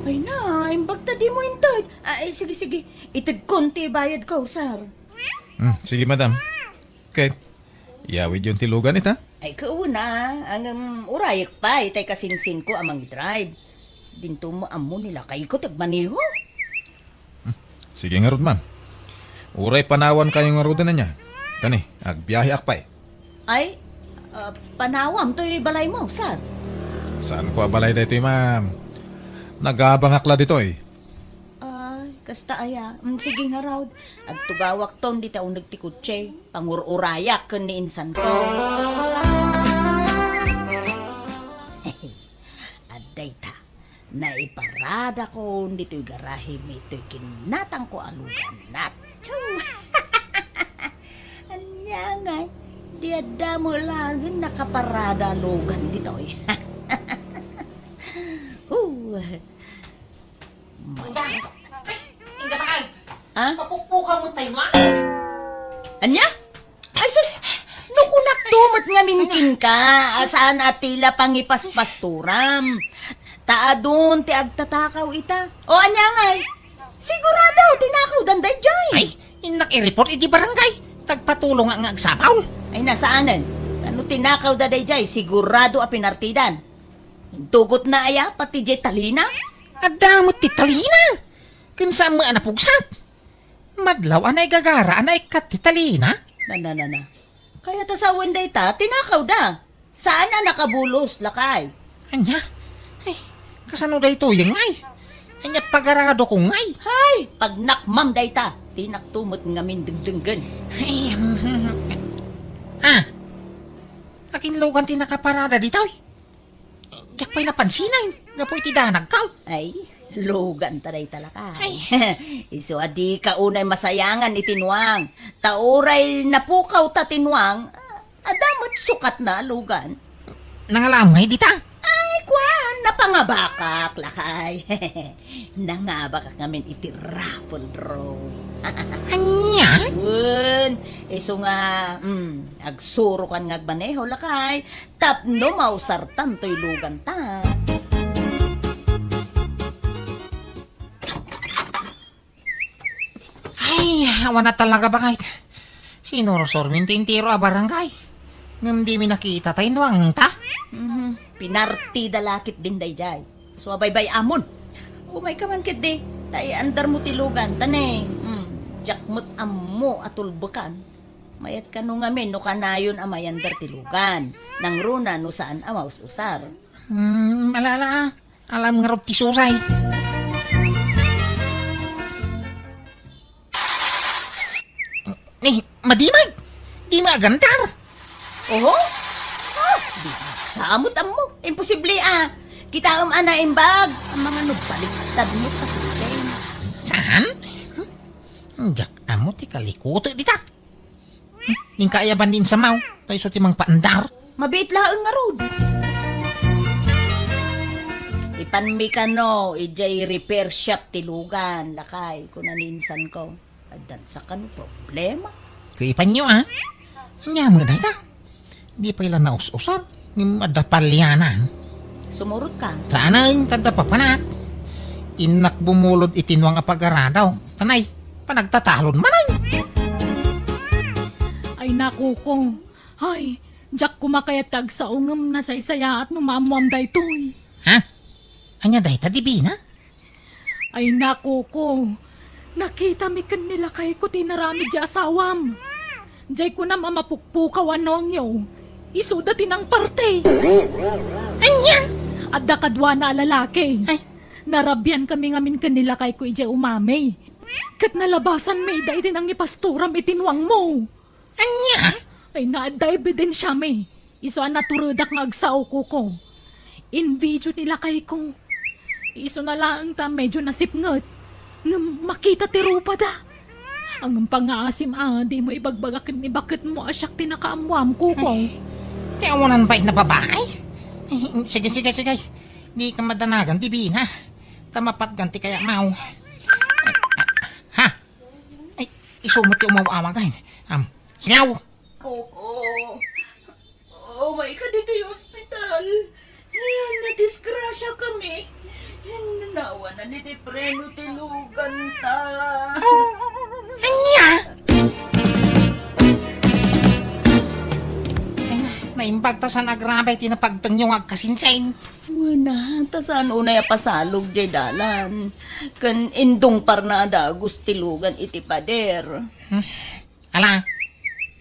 Ay na, imbag ta dimo inted. Ay, sige, sige. Itedkon ti bayadko, sir. Hmm, sige, madam. Okay. Iyawidyon ti lugan ita? Ay, kauna, ngem urayek pay tay kasinsinko a mangidrive. Dinto mo ammo ni lakayko ti agmaneho. Hmm. Sige ngarud, ma'am. Uray panawankayo ngaruden ania. Kani, agbiaheak pay. Ay, ah, panawam toy balaymo, sir? Saanko a balay daytoy, ma'am. Nagabangak la ditoy. Ay, kasta aya. Mm, sige ngarud. Agtugawakton dita uneg ti kotse. Pangur-urayak ken ni insanko. Adda ita. Naiparadakon ditoy garahe mi toy kinatangko a lugan. Natsu! Ania ngay, di adda met laeng nakaparada a lugan ditoy. Uh. Inda! Ay, inda, bakit? Ha? Papukpukaw mo tayo, ha? Ania? Ay, sus! No kunakto met ngamin kenka, a saan a ti la pangipaspasturam. Ta adun ti agtatakaw ita. O, ania ngay? Sigurado, tinakawdan daydiay. Ay, innak i-report iti barangay. Tagpatulong nga, nga agsapul. Ay, na, saanen. Ta no tinakawda daydiay, sigurado a pinartidan. Intugotna aya pati diay talina? Adda met ti talina. Ken saan met a napugsat. Madlaw a naigagara a naikkat ti talina. Na, na, na, na. Kayat a sawen dayta, tinakawda. Saan a nakabulos, lakay. Ania? Ay, kasano daytoy ngay? Ania pagaradokon ngay? Hay, pagnakmam dayta. Tinakto met ngamin dengdenggen. Ay, ah. Akin lugan ti nakaparada ditoy? Diak pay napansinan, gapu iti danagkaw. Ay, lugan ta dayta, lakay. Ay. Isu a dika unay masayangan iti nuang. Ta uray napukawta ti nuang, adda met sukatna a lugan. Nangalaam ngay dita? Ay, kuan, napangabakak, lakay. Nangabakak ngamin iti raffle draw. Ania? Wen, isu nga, mm, agsurokan nga agmaneho, lakay. Tapno mausartan toy luganta. Ay, awan a talaga, bakit? Sinursurmi ti entero a barangay. Ngem dimi nakita tay nuangta. Mhm. Pinartida la ketdin daydiay. Isu a baybay-amon. Umayka man ketdi, ta iandarmo ti luganta ne. Hmm. Diak met ammo a tulbekan. Mayat kano ngamin no kanayon a mayandar ti lugan. Nangruna no saan a maus-usar. Hmm, ala, ala. Alam ngarud ti susay. Ni, madimag! Di maagandar! Oho? Kamot ammo. Imposible a. Kitaem a naimbag. Amangan no baliktad mo, Kasinsen. Saan? Diak ammo ti kalikutek dita. Ning kaayaban ni insamaw, ta isu ti mangpaandar. Mabiit laeng ngarud. Ipanmi kano, idiay repair shop ti lugan, lakay, kuna ni insanko. Addan sa kano problema. Kuipanyo, a? Ania met dayta? Di pay la naus-usan, ngem adda palianan. Sumurot ka. Saanen, ta adda papanak. Innak bumulod iti nuang a pagaradaw. Tanay, panagtatalon manen. Ay, nakuko. Ay, diak koma kayat ti agsao ngem nasaysayaat no maammoam daytoy. Ha? Ania dayta, Divina? Ay, nakuko. Nakitami ken ni lakayko ti inaramid ti asawam. Diay kunam a mapukpukaw a nongyo. Isuda ti nangparte. Ania? Adda kaduana a lalaki. Ay. Narabiankami ngamin ken ni lakayko idiay umami. Ket nalabasanmi ida iti nangipastoram iti nuangmo. Ania? Ay, naadda ebidensiami. Isu a naturedak nga agsao, kuko. Invideo ni lakayko. Isuna laeng ta medyo nasipnget. Ngem makita ti rupada. Ngem pangngaasim a, dimo ibagbaga ken ni baketmo a siak ti nakaammoam, kuko. Ay, ti awanan pay na babae? Ay, sige, sige, sige. Di ka madanagan, Divina. Ta mapatgan ti kayamaw. Ha? Ay, isu met ti umaw-awag, ay. Am, sinaw! Kuko, umay ka ditoy ospital. Nadisgrasiakami. Naawanan iti preno ti luganta. Ania? Ay, na-, naimbag ta saan agrabe ti napagtengyo nga agkasinsin. Wen a, ta saan unay a pasalog diay dalan. Ken indungparna a dagus ti lugan iti pader. Hmm. Ala,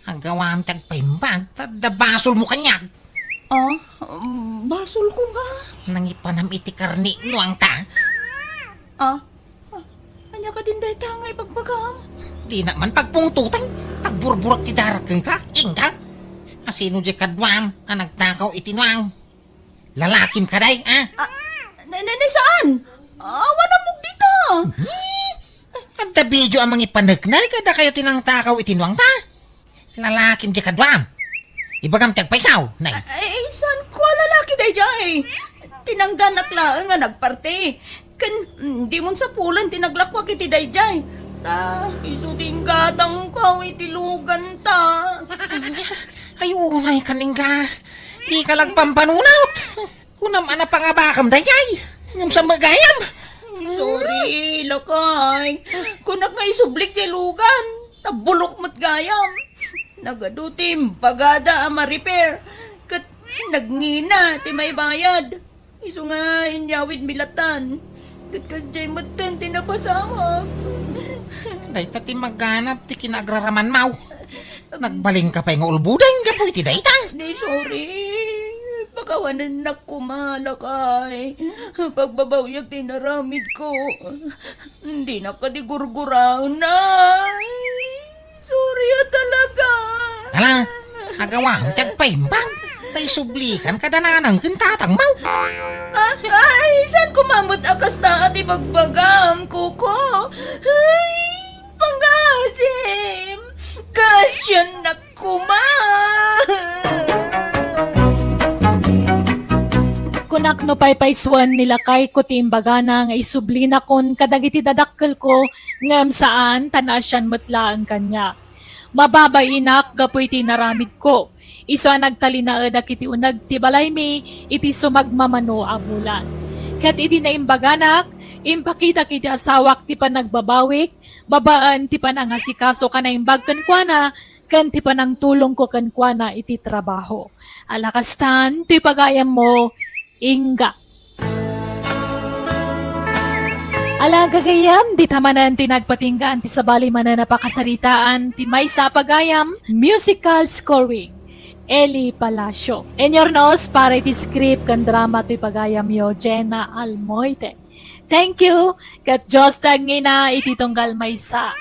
aggawam ti agpaimbag, ta adda basolmo kaniak. Ah, basolko nga. Nangipanam iti karni no angka. Ah, ah, ania kadin dayta nga ibagbagam? Dinak man pagpungtotan, ta agburburak ti darak kenka, inka. Asino diay kaduam a nagtakaw iti nuang? Lalakim kadi, a? Ah, ne, ne, ne, saan? Awan ammok dita. Hmm? Adda video a mangipaneknek kadakayo ti nangtakaw iti nuangta. Lalakim diay kaduam. Ibagam ti agpaysaw, nay. Ay, ay, saan ko a lalaki daydiay? Tinangganak laeng nga nagparti. Ken, mm, dimon sapulen ti naglakuak iti daydiay. Ta, isu ti inggatangko iti luganta. Ay, unay ka, ingga. Di ka lagpampanunot. Kunam a napangabakam daydiay. Ngem sa met gayam. Sorry, lakay. Kunak nga isublik ti lugan. Ta bulok met gayam. Nagadu ti imbagada a ma-repair. Ket nagngina ti maibayad. Isu nga inyawidmi latan. Ket kasdiay metten ti napasamak. Dayta ti maganab ti kinaagraramanmaw. Nagbalinka pay nga ulboden gapu iti dayta. Di, sorry. Pakawanennak koma, lakay. Pagbabawiak ti inaramidko. Dinak kadi gurguraen, ay. Sorry a talaga. Ala, agawam ti agpaimbag. Ta isublikan kada nanang ken tatangmo. Ah, ay, saan koma met a kasta ti bagbagam, kuko? Ay, pangasim. Kasiannak koma. Kunak no paypaysuen ni lakayko ti imbagana nga isublinakon kadagiti dadakkelko, ngem saan, ta naasian met laeng kaniak. Mababainak gapu iti inaramidko. Isu a nagtalinaedak iti uneg ti balaymi iti sumagmamano a bulan. Ket idi naimbaganak, impakitak iti asawak ti panagbabawik babaen ti panangasikaso a naimbag kenkuana ken ti panangtulongko kenkuana iti trabaho. Ala kastan, toy pagayammo, ingga. Ala, gagayyem, dita manen ti nagpatinggaan ti sabali manen a pakasaritaan ti maysa a pagayam, musical scoring, Eli Palacio. Inyurnos para iti script ken drama toy pagayamyo, Jenna Almoite. Thank you, ket Dios ti agngina iti tunggal maysa.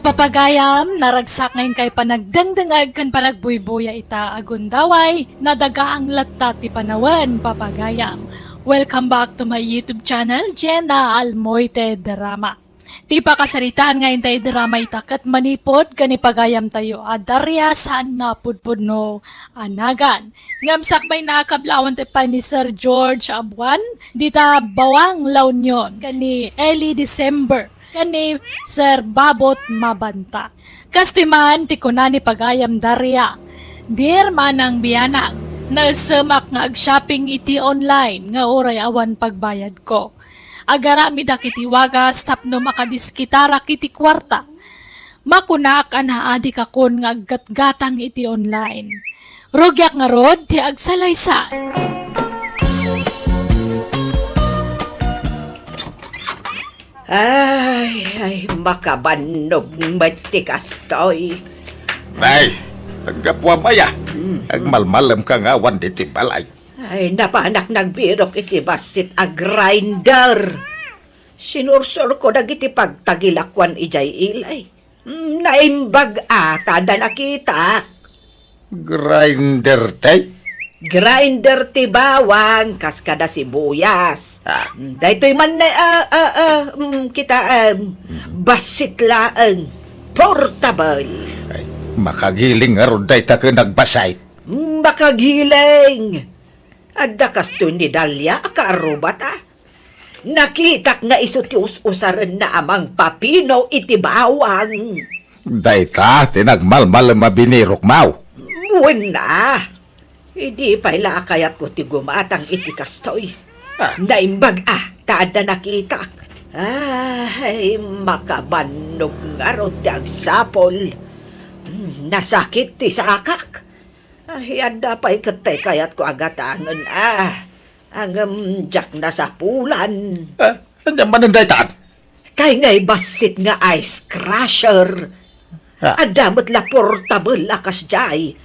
Papagayam, naragsak nga inkay panagdengdengeg ken panagbuybuya ita a gundaway, nadagaang latta ti panawen, papagayam. Welcome back to my YouTube channel, Jenda Almoite Drama. Ti pakasaritaan nga intay drama ita ket manipud ken ni pagayamtayo a Daria saan napudpudno a nagan. Ngem sakbay, nakablawan ti pay ni Sir George Abuan, dita Bawang La Union, ken ni Ellie December, ken ni Sir Babot Mabanta. Kastoy man ti kuna ni pagayam Daria, "Dear Manang Bianang, naesemak nga ag-shopping iti online nga uray awan pagbayadko. Agaramidak iti wagas tapno makadiskitarak iti kuarta. Makunak a naadikakon nga aggatgatang iti online. Rugiak ngarud ti agsalaysay." Ay, ay, makabannog met ti kastoy. Nay, aggapuam aya. Mm. Agmalmalemka nga awan ditoy balay. Ay, napanak nagbirok iti bassit a grinder. Sinursurko dagiti pagtagilakuan idiay ilay. Mm, naimbag a ta adda nakitak. Grinder, tay? Grinder ti bawang, kas kada sibuyas. Ah. Mm, daytoy man, ah, ah, ah, mm, kita, em, bassit laeng. Portable. Ay, makagiling ngarud dayta ken agbassit. Mm, makagiling. Adda kastoy ni Dalia a kaarrubata. Nakitak nga isu ti us-usarenna a mangpapino iti bawang. Dayta ti nagmalmalem a binirokmo. Wen a. Idi pay la a kayatko ti gumatang iti kastoy. Ah. Naimbag a ta adda nakitak. Ay, makabannog ngarud ti agsapul. Mm, nasakit ti sakak. Ay, adda pay ket ti kayatko a gatangen, a. Ngem diak nasapulan. Ah, ania manen dayta? Kay ngay bassit nga ice crusher. Ah. Adda met la portable a kasdiay.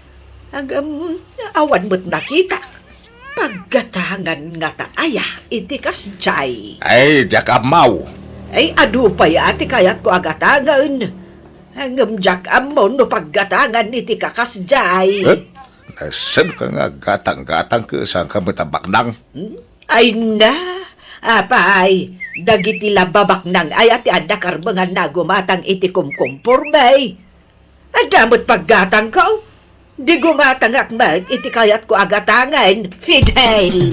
Ngem awan met nakitak. Paggatangan ngata aya iti kasdiay. Ay, diak ammo. Ay, adu pay a ti kayatko a gatangen. Ngem diak ammo no paggatangan iti kakasdiay. Eh? Nasenka nga aggatang-gatang ket saanka met a baknang? Hmm? Ay na, apay, dagiti la babaknang aya ti adda karbenganna a gumatang iti kumkumporme. Adda met paggatangko. Di gumatangak met iti kayatko a gatangen, Fidel.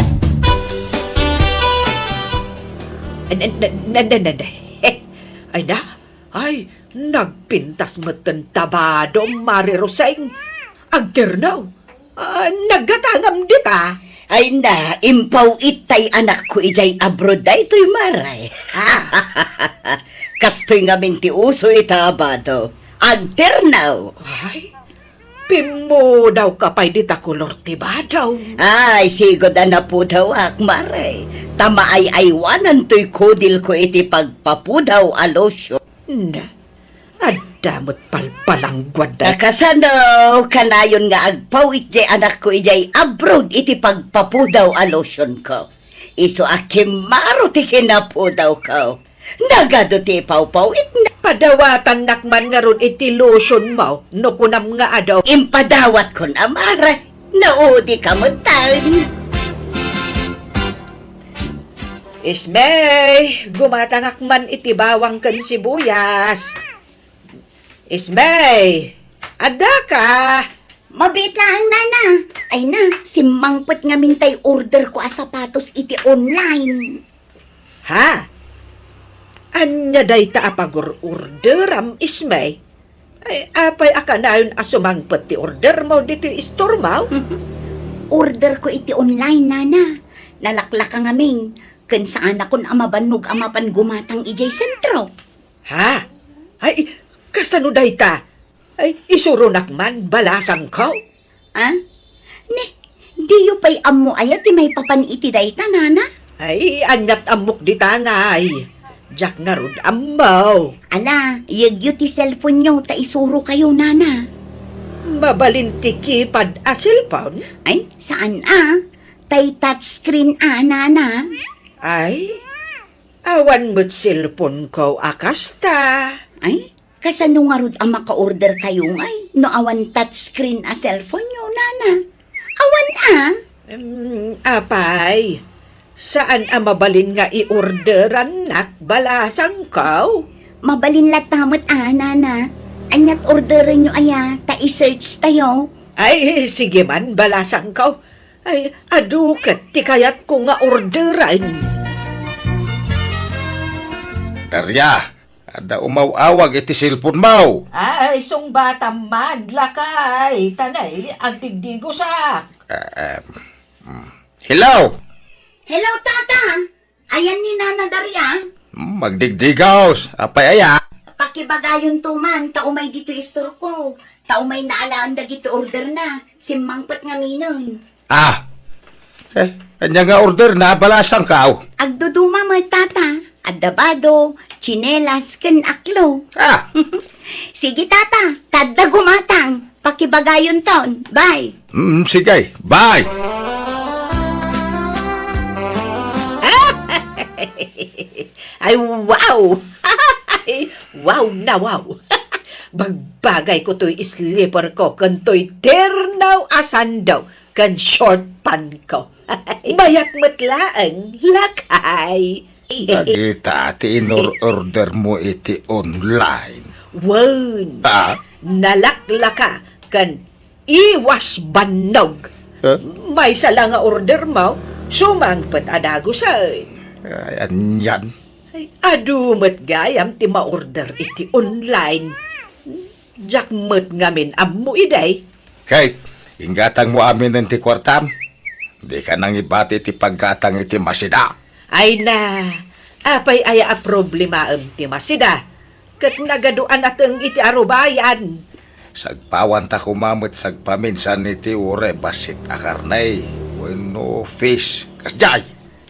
Ay na, nagpintas metten tabadom, Mare Roseng. Agterno. Ah, naggatangam dita. Ay na, impaw-it tay anakko idiay abroad daytoy, Mare. Kastoy ngamin ti uso ita a bado. Agterno. Ay, pimmudawka pay dita kolor ti bado. Ay, sigud a napudawak, Mare. Ta maay-aywanantoy kudilko iti pagpapudaw a lotion. Na, adda met palpalangguad da. Nakasano, kanayon nga agpaw-it diay anakko idiay abroad iti pagpapudaw a lotionko. Isu a kimmaro ti kinapudawko. Nagadu ti ipawpaw-itna. Padawatannak man ngarud iti lotionmo, no kunam nga adu. Impadawatkon, a Mare. Naudika metten. Ismay, gumatangak man iti bawang ken sibuyas. Ismay, addaka? Mabiit laeng, Nana. Ay na, simmangpet ngamin tay order ko a sapatos iti online. Ha? Ania dayta a pagur-orderam, Ismay? Ay, apay a kanayon a sumangpet ti ordermo ditoy istormo? Order ko iti online, Nana. Nalaklaka ngamin, ken saanakon a mabannog a mapan gumatang idiay sentro. Ha? Ay, kasano dayta? Ay, isuronak man, balasangko. Ah? Ne, diyo pay ammo aya ti maipapan iti dayta, Nana? Ay, aniat ammok dita ngay. Diak ngarud ammo. Ala, iyegyo ti cellphone-yo ta isurokayo, Nana. Mabalin ti keypad a cellphone? Ay, saan a. Tay touchscreen a, Nana. Ay, awan met cellphone-ko a kasta. Ay, Kasano ngarud a maka-order kayo ngay no awan touchscreen a cellphone yo, nana? Awan a? Em, apay, saan a mabalin nga i-orderannak, balasangko? Mabalin latta met a, nana. Aniat orderen yo aya, ta i-search tayo. Ay, sige man, balasangko. Ay, adu ket ti kayatko nga orderen. Daria, adda umaw-awag iti cellphone mo. Ay, sungbatam man, lakay. Tanay, agdigdigosak. Ah, em, mm. Hello? Hello, Tata. Ayan ni Nana Daria. Hmm, magdigdigaws. Apay aya? Pakibagayon to man, ta umay dito istorko. Ta umay naalaan dagiti order na. Simmangpet nga minen. Ah. Eh, anya nga order na, balasangko? Agduduma met, Tata. Adda bado, tsinelas, ken aklo. Ah. Sige, Tata. Tadda gumatang. Pakibagayon ton. Bye. Mm, sige. Bye. Ay, wow! Wow na wow! Bagbagay ko toy slipper ko ken toy terno a sando ken short pant ko. Mayat met laeng, lakay. Dagita ti inor-order mo iti online. Wen. Ah? Nalaklaka ken iwas bannog. Eh? Maysa la nga order mo, sumangpet a dagusen. Ay, anian? Ay, adu met gayam ti ma-order iti online. Diak met ngamin ammo idi. Kay, inggatang mo aminen ti kuartam. Dika nangibati ti paggatang iti masida. Ay na, apay aya a problemaem ti masida? Ket nagadu a nateng iti arubayan. Sagpawanta koma met sagpaminsan iti uray bassit a karne wenno fish. Kasdiay.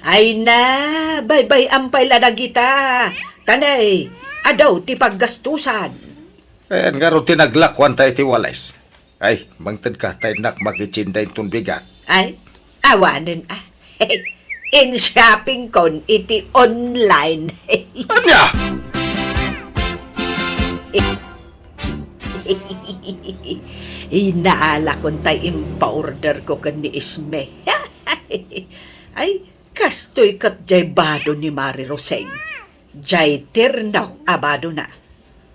Ay na, baybay-am pay la dagita. Tanay, adu ti paggastusan. Ayan ngarud ti naglakuanta iti wales. Ay, mangtedka ta innak makitsinda inton bigat. Ay, awanen a. In-shopping kon iti online. Ania? Inaalakon tay impaorder ko ken ni Isme. Ay, kastoy ket jay bado ni Mari Roseng. Jay terno a badona.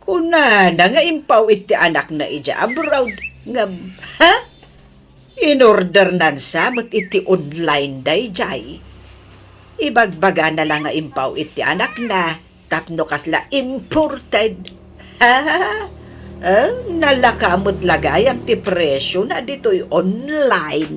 Kunana nga impaw iti anakna idiay abroad. Ngem, ha? Inordernan sa met iti online dayjay. Ibagbagana la nga impaw iti anakna tapno kasla imported. Ha? Eh, nalaka met la gayam ti presiona ditoy online.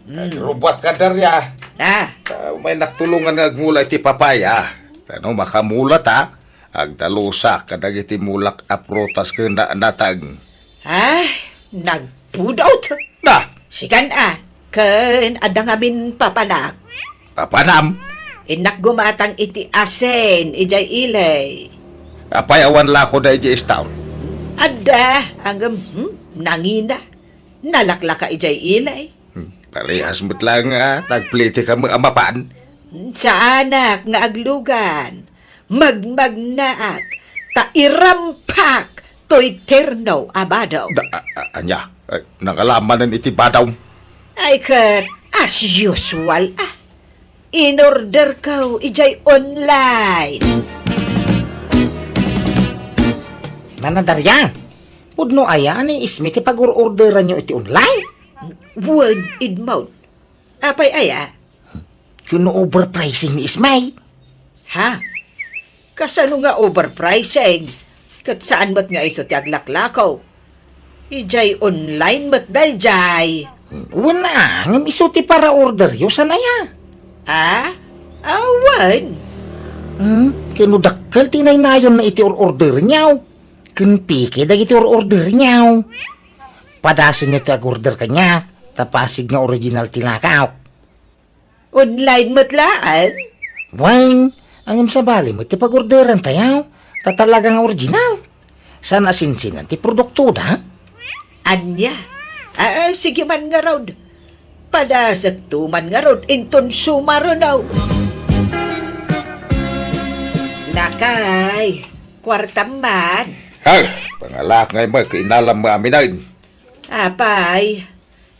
Hmm. Rubat ka, Daria. Ah. Ah, may naktulongan nga agmula iti papaya. Ta no makamula ta, agdalusak kadagiti mulak a prutas ken na-, nateng. Ah, nagpudot. Na! Sikan a, ken adda ngamin papanak. Papanam? Innak gumatang iti asin, idiay ili. Apay awan lako daydi istaw? Adda, ngem, hmm, nangina. Nalaklaka idiay ili. Hmm, parehas met laeng a tagplete ka met a mapan. Saanak nga aglugan. Magmagnaak ta irampak toy terno a bado. Da, a, a, ania? Ay, nangalamanen iti bado. Ay, ket as usual, ah. Inorder ko idiay online. Nana Daria, pudno aya ni Isme ti pag-or-orderanyo iti online? Wen, Edmond. Apay aya? Kuno overpricing ni Isme. Ha? Kasano nga overpricing? Ket saan met nga isu ti aglaklako? Idiay online met daydiay. Wen a, ngem isu ti para-orderyo, saan aya? Ah? Awan. Hmm, ket no dakkel ti naynayonna iti or-orderyo, ken peke dagiti or-orderyo. Padasenyo ti ag-order kaniak, ta pasig nga original ti lakaw. Online met laeng? Wen, ngem sabali met ti pag-orderan tayo, ta talaga nga original. Saan a sinsinan ti produktoda? Ania? Ah, ah, sige man ngarud. Padasek to man ngarud inton sumaruno. Lakay, kuartam man. Ah, pangalak ngay met, inalam mo aminen. Apay,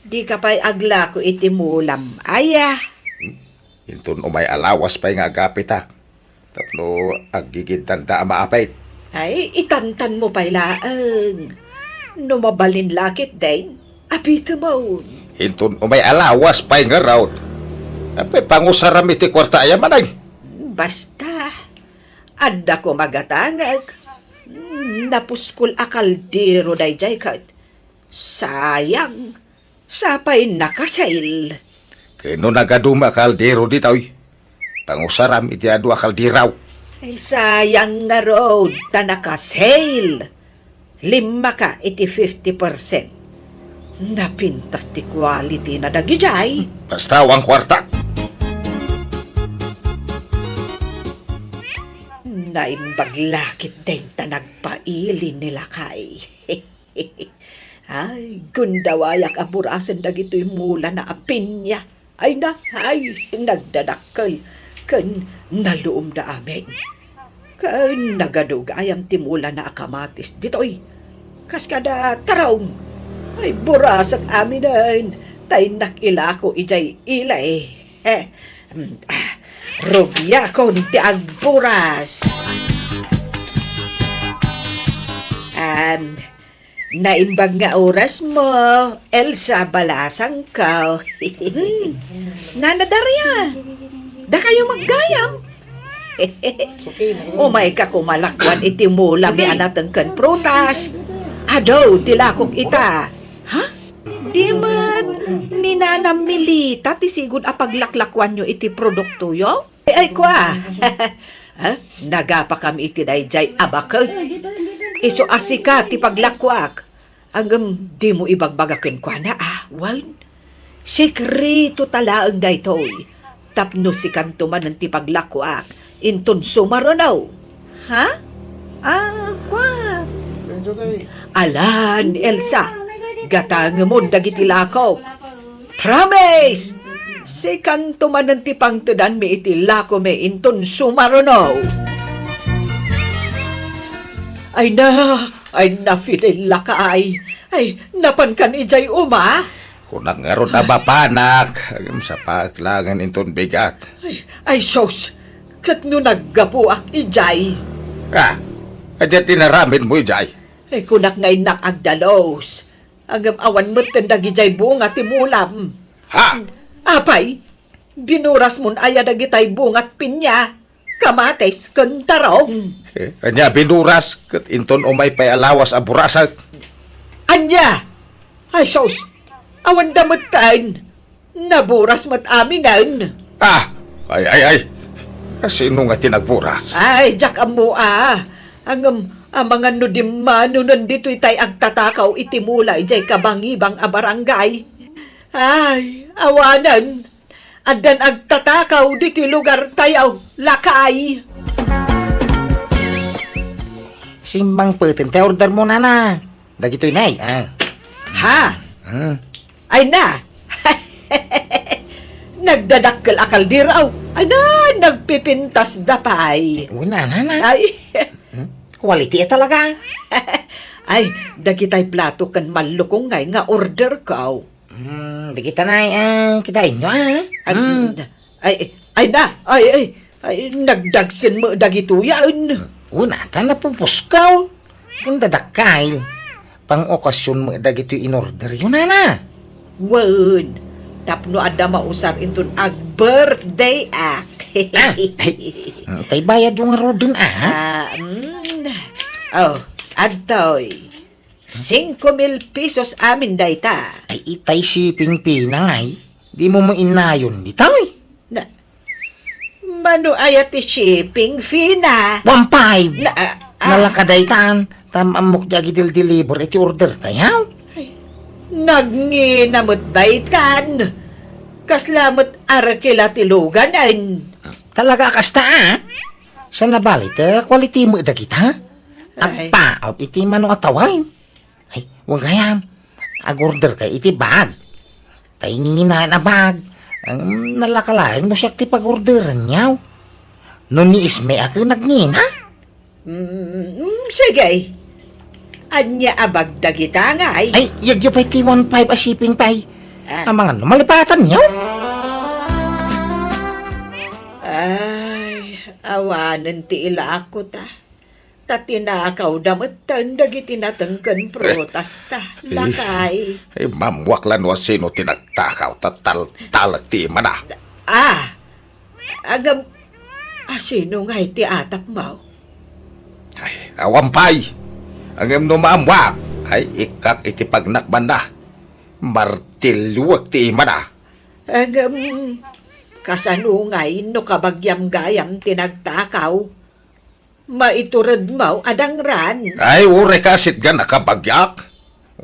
di ka pay aglako iti mulam, aya? Inton umay a lawas pay nga agapitak. Tapno aggigiddanda a maapit. Ay, itantan mo pay laeng. No mabalin lakit den, apitemon. Inton umay a lawas pay ngarud. Apay pangusaram iti kuarta aya manen? Basta, adda ko magatangek. Napuskol a kaldero daydiay ket sayang. Sapay nakasail. Ken no nagaduma a kaldero ditoy, pangusaram iti adu a kaldero. Ay, sayang ngarud ta nakasail. Limmaka iti fifty percent. Napintas ti quality na dagidiay. Basta awan kuarta. Naimbag lakit den ta nagpaili ni lakay. Ay, gundawayak a burasen dagitoy mulana a pinya. Ay na, ay, nagdadakkel ken naluomda amin. Ken nagadu gayam ti mulana a kamatis ditoy. Kas kada tarong, ay, burasek aminen, ta innak ilako idiay ili. Eh, mm, ah, rugiakon ti agburas. Am, Naimbag nga oras mo, Elsa, balasangko. Hmm. Nana Daria, dakayo maggayam. Umayka koma lakuan iti mulami a nateng ken prutas. Adu ti lakok ita. Ha? Di met ni Nana Milita ti sigud a paglaklakuanyo iti produktoyo? Ay, ay, kua. Ha? Nagapakam iti daydiay a baket. Isu a sika ti paglakuak. Ngem dimo ibagbaga kenkuana, a, wen? Sekreto ta laeng daytoy. Tapno sikanto manen ti paglakuak, inton sumaruno. Ha? A, kua. Alan, Elsa, gatangemon dagiti lakok. Promise! Sikanto manen ti pangtedanmi iti lakomi inton sumaruno. Ay na, ay na, Fidel lakay. Ay, napankan idiay uma? Kunak ngarud a mapanak, ngem sapaek laengen inton bigat. Ay, ay sus, ket no naggapuak idiay? Ah, ania ti inaramidmo idiay? Ay, kunak nga innak agdalus. Ngem awan metten dagidiay bunga ti mulam. Ha? Apay, binurasmon aya dagitay bungat pinya, kamatis, ken tarong? Eh, ania binuras, ket inton umay pay a lawas a burasek? Ania? Ay sus, awanda metten. Naburas met aminen. Ah! Ay, ay, ay! Sino nga ti nagburas? Ay, diak ammo a. Ngem, amangan no dimmanonen ditoy tay agtatakaw iti mula idiay kabangibang a barangay. Ay, awanen. Addan agtatakaw ditoy lugar tayo, lakay. Simmangpeten ti order mo, nana. Dagitoy nay, ah. Ha? Hmm. Ay na! Nagdadakkel a kaldero. Ay na, nagpipintas da pay. Una, nana. Ay. Hmm? Quality a talaga. Ay, dagitay plato ken mallukong ngay nga order ko. Hmm, dagita nay, ah, kitaenyo, ah. Ay, Hmm. ay, ay na, ay, ay, ay, nagdagsen mo dagitoy, ah. Una, ta napupuskaw. Ken dadakkel. Pang-okasyon met dagitoy inorderyo, nana. Wen, tapno adda mausar inton ag-birthday ak. Ah, ay, tay bayad nga ruden, ah. Ah, mm. Oh, adtoy. Singko mil pesos amin dayta. Ay, itay shipping fee na ngay. Di mo mainnayon ditoy. Na, mano aya ti shipping fee na? One five. Na, ah, ah. Nalaka daytan, ta ammok ti agidel-deliver iti order tayo. Ay, nagngina met daytan. Kasla met arkila ti luganen. Talaga a kasta, ah? Sa nabali, ta quality mo dagita? Ay. Agpaot iti mano a tawen. Ay, wen gayam. Ag-order kay iti bag. Tay nginginaen a bag. Ang nalaka laeng no siak ti pag-orderan niyaw. No ni Isme a ken nagngina? Mm, mm, sige. Ania a bag dagita ngay? Ay, yagyo pay ti one five a shipping pay. Ah. Amangan no malipatanyo? Ay, awanen ti ilako ta. Ta tinakawda metten dagiti nateng ken prutasta, lakay. Eh, mammuak la no asino ti nagtakaw, ta taltalek ti imana. Ah! Agam, asino ngay ti atapmo? Ay, awan pay. Ngem no maammuak, ay ikkak iti pagnakbanna. Martilluek ti imana. Agam, kasano ngay no kabagyam gayam ti nagtakaw? Maituredmo a dangran. Ay, uray ka sitgan a kabagyak.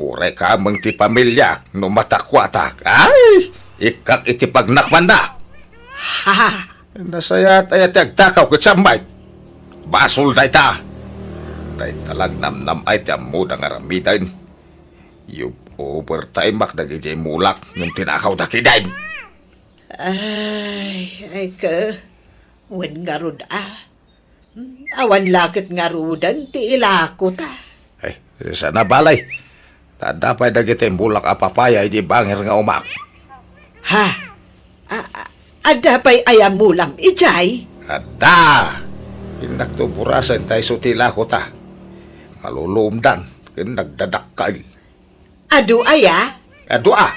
Uray ka ameng ti pamilia no matakuatak. Ay, ikkak iti pagnakbanna. Ha? Nasayaat aya ti agtakaw ket sammay. Basol dayta. Dayta la agnamnam ay ti ammoda nga aramiden. Yub-, overtime-ak dagidiay mulak ngem tinakawda ketdin. Ay, ay ka. Wen ngarud a. Awan la ket ngaruden ti ilako ta. Ay, saan a balay. Ta adda pay dagiti mulak a papaya idiay bangir nga umak. Ha? A-, a-, adda pay aya mulam idiay? Adda. Innak to burasen ta isu ti ilako ta. Maluluomdan ken nagdadakkel. Adu aya? Adu a.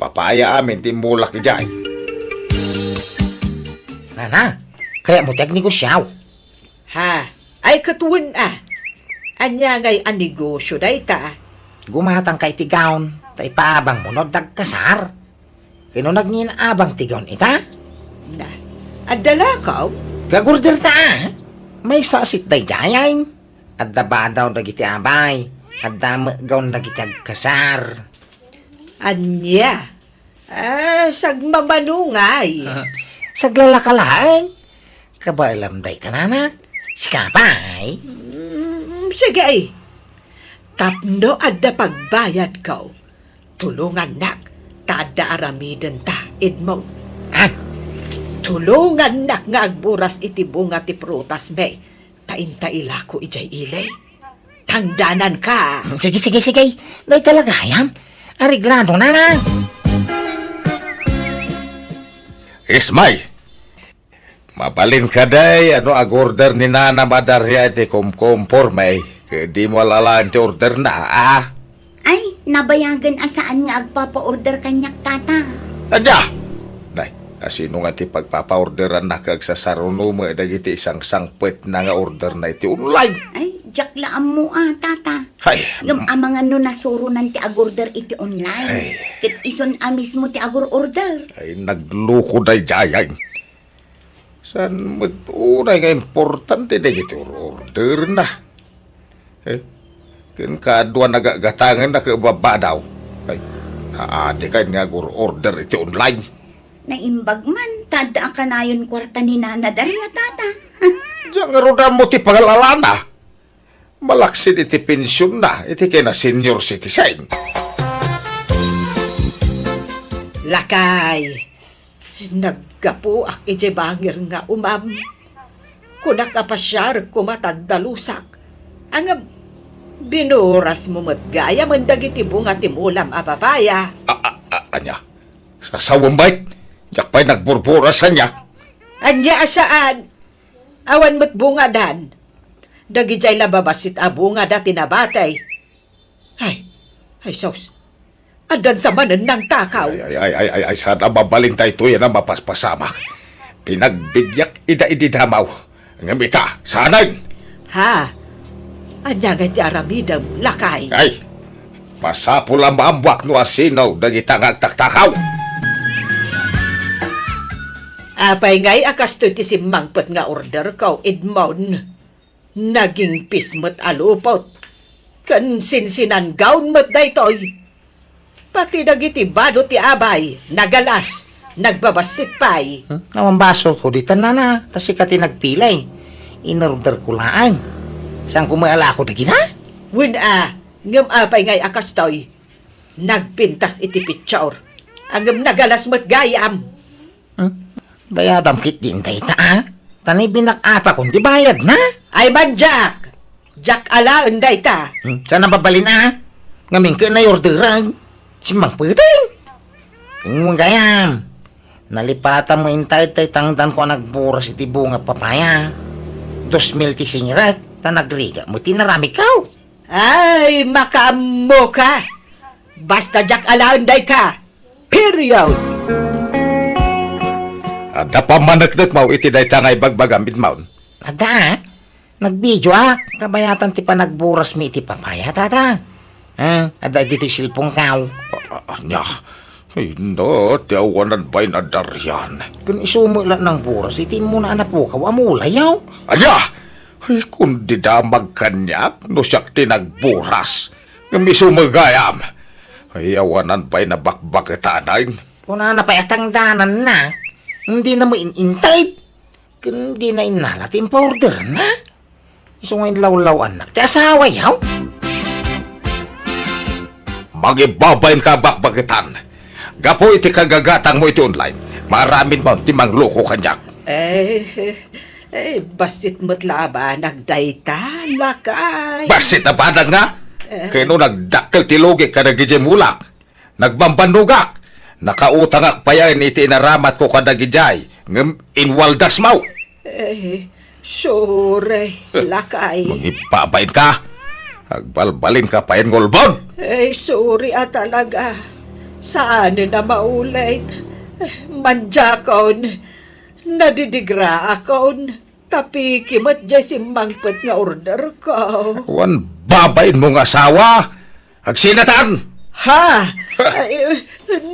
Papaya amin ti mulak idiay. Nana, kayatmo ti agnegosiaw? Ha? Ay, ket wen a. Ania ngay a negosio dayta? Gumatangka iti gown, ta ipaabangmo no adda agkasar. Ket no nagngin abang ti gown ita? Na, adda lakaw? Gag-order ta a. Maysa a set daydiay. Adda badaw dagiti abay, adda met gown dagiti agkasar. Ania? Ah, sagmamano ngay. Saglalaka laeng. Kabaelam dayta, nana. Sika pay. Mm, sige. Tapno adda pagbayadko, tulongannak ta adda aramidenta, Edmond. Ah? Tulongannak nga agburas iti bunga ti prutasmi. Ta inta ilako idiay ili. Tangdananka. Sige, sige, sige. Dayta la gayam. Areglado, nana. Ismay! Mabalin kadi a no ag-order ni Nana Madaria iti kumkumporme, ket dimo alalaen ti orderna, a? Ay, nabayagen a saan nga agpapa-order kaniak, tata. Ania? Nay, asino nga ti pagpapa-orderanna ket agsasaruno met dagiti sangsangpetna nga orderna iti online? Ay, diak la ammo a, tata. Ay, ngem amangan no nasuronan ti ag-order iti online. Ay. Ket isun a mismo ti agur-order. Ay, nagloko daydiay. Saan met unay nga importante dagiti or-orderna? Eh, ken kadua nagagatangenna ket babadaw. Ay, naadikay nga agur-order iti online. Naimbag man, ta adda a kanayon kuarta ni Nana Daria, tata. Diak ngarud ammo ti pangal-alana. Malaksid iti pensionna iti kina senior citizen. Lakay, naggapuak idiay bangir nga umam. Kunak a pasiar koma ta agdalusak. Ngem binurasmo met gayamen dagiti bunga ti mulam a papaya. A, a, a, ania? Sasawem met? Diak pay nagburburas ania? Ania a saan? Awan met bungadan. Dagidiay la babassit a bungada ti nabati. Ay, ay sus. Addan sa manen nangtakaw. Ay, ay, ay, ay, ay, ay, saan a mabalin daytoy a mapaspasamak. Pinagbidiak ida idi damaw. Ngem ita, saanen? Ha? Ania ngay ti aramidem, lakay? Ay, masapul a maammuak no asino dagita nga agtaktakaw. Apay ngay a kastoy ti simmangpet nga orderko, Edmond? Nagingpis met a lupot ken sinsinanggaon met daytoy. Pati dagiti bado ti abay, nagalas, nagbabassit pay. Hmm? Awan basolko ditan, nana, ta sika ti nagpilay. Inorderko laeng. Saanko met a lako dagita? Wen a, ngem apay ngay a kastoy? Nagpintas iti picture. Ngem nagalas met gayam. Hmm? Bayadam ketdin dayta, a? Ta ni binak-apakon ti bayadna. Ay, mandiak! Diak alaen dayta. Hmm, saan a mabalin a? Ngamin ket na-orderan. Simmangpeten. Kung gayam, nalipatan mo intay tay tangdan ko a nagburas iti bunga papaya. Dos mil ti singirek, ta nagrigat mo ti naramikaw. Ay, makaammo ka. Basta diak alaen dayta. Period. Adda pammaneknek mo iti dayta nga ibagbagam, Edmond? Adda, ah. Nagbideoak, kabayatan ti panagburas mi iti papaya, tata. Ah, adda ditoy cellphone ko. A-, a-, ania? Ay, no, ti awanan bain a darian. Kun isu met la nangburas, iti immuna a napukaw a mulayaw. Ania? Ay, kun di damag kaniak, no siak ti nagburas. Ngem isu met gayam. Ay, awanan pay nabakbaketanan. Kunana pay a tangdananna. Dina mo in-inted. Ken dina innala ti impaorderna. Isu nga inlawlaw-annak ti asawayo. Mangibabain ka bakbaketan. Gapu iti kagagatang mo iti online, maaramid mo ti mangloko kaniak. Eh, eh, bassit met la a banag dayta, lakay. Bassit a banag nga? Eh. Ken no nagdakkel ti lugik kadagiti mulak, nagbambannogak, nakautangak payen iti inaramatko kadagidiay, ngem inwaldas mo. Eh, sorry, lakay. Mangibabain ka. Agbalbalin ka payen nga ulbod. Eh, sorry a talaga. Saanen a maulit. Eh, mandiakon. Nadidigraakon. Tapiki met diay simmangpet nga order ko. Wan babain mo nga asawa. Agsinatan! Ha? Ay,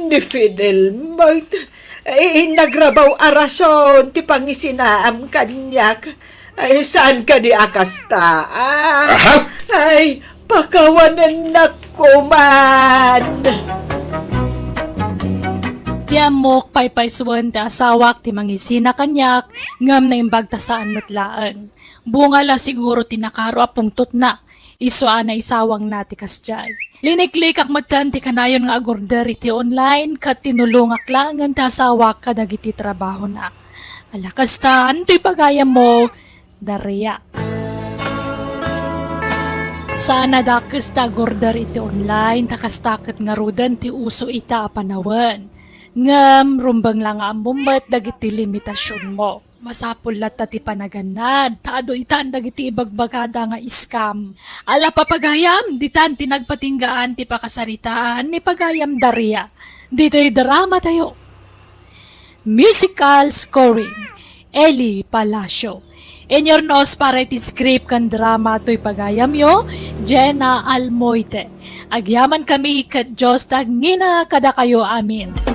ni Fidel met. Ay, nagrabaw a rason ti pangisinaam kaniak. Ay, saan kadi a kasta? Ah, Aha? Ay, pakawanennak koman. Ti ammok, paypaysuen ti asawak ti mangisina kaniak, ngem naimbag ta saan met laeng. Bunga la siguro ti nakaro a pungtotna. Isu a naisawangna ti kasdiay. Liniklikak metten ti kanayon nga agorder iti online ket tinulongak laengen ti asawak kadagiti trabahona. Ala kasta, antoy pagayammo, Daria? Saan a dakes ti agorder iti online, ta kasta ket ngaruden ti uso ita a panawen. Ngem rumbeng la nga ammom met dagiti limitasionmo. Masapul latta ti panagannad, ta adu itan dagiti ibagbagada nga scam. Ala, papagayam, ditan ti nagpatinggaan ti pakasaritaan ni pagayam Daria. Ditoy drama tayo. Musical scoring, Eli Palacio. Inurnos para iti script ken drama toy pagayamyo, Jenna Almoite. Agyaman kami ket Dios ti agngina kadakayo amin.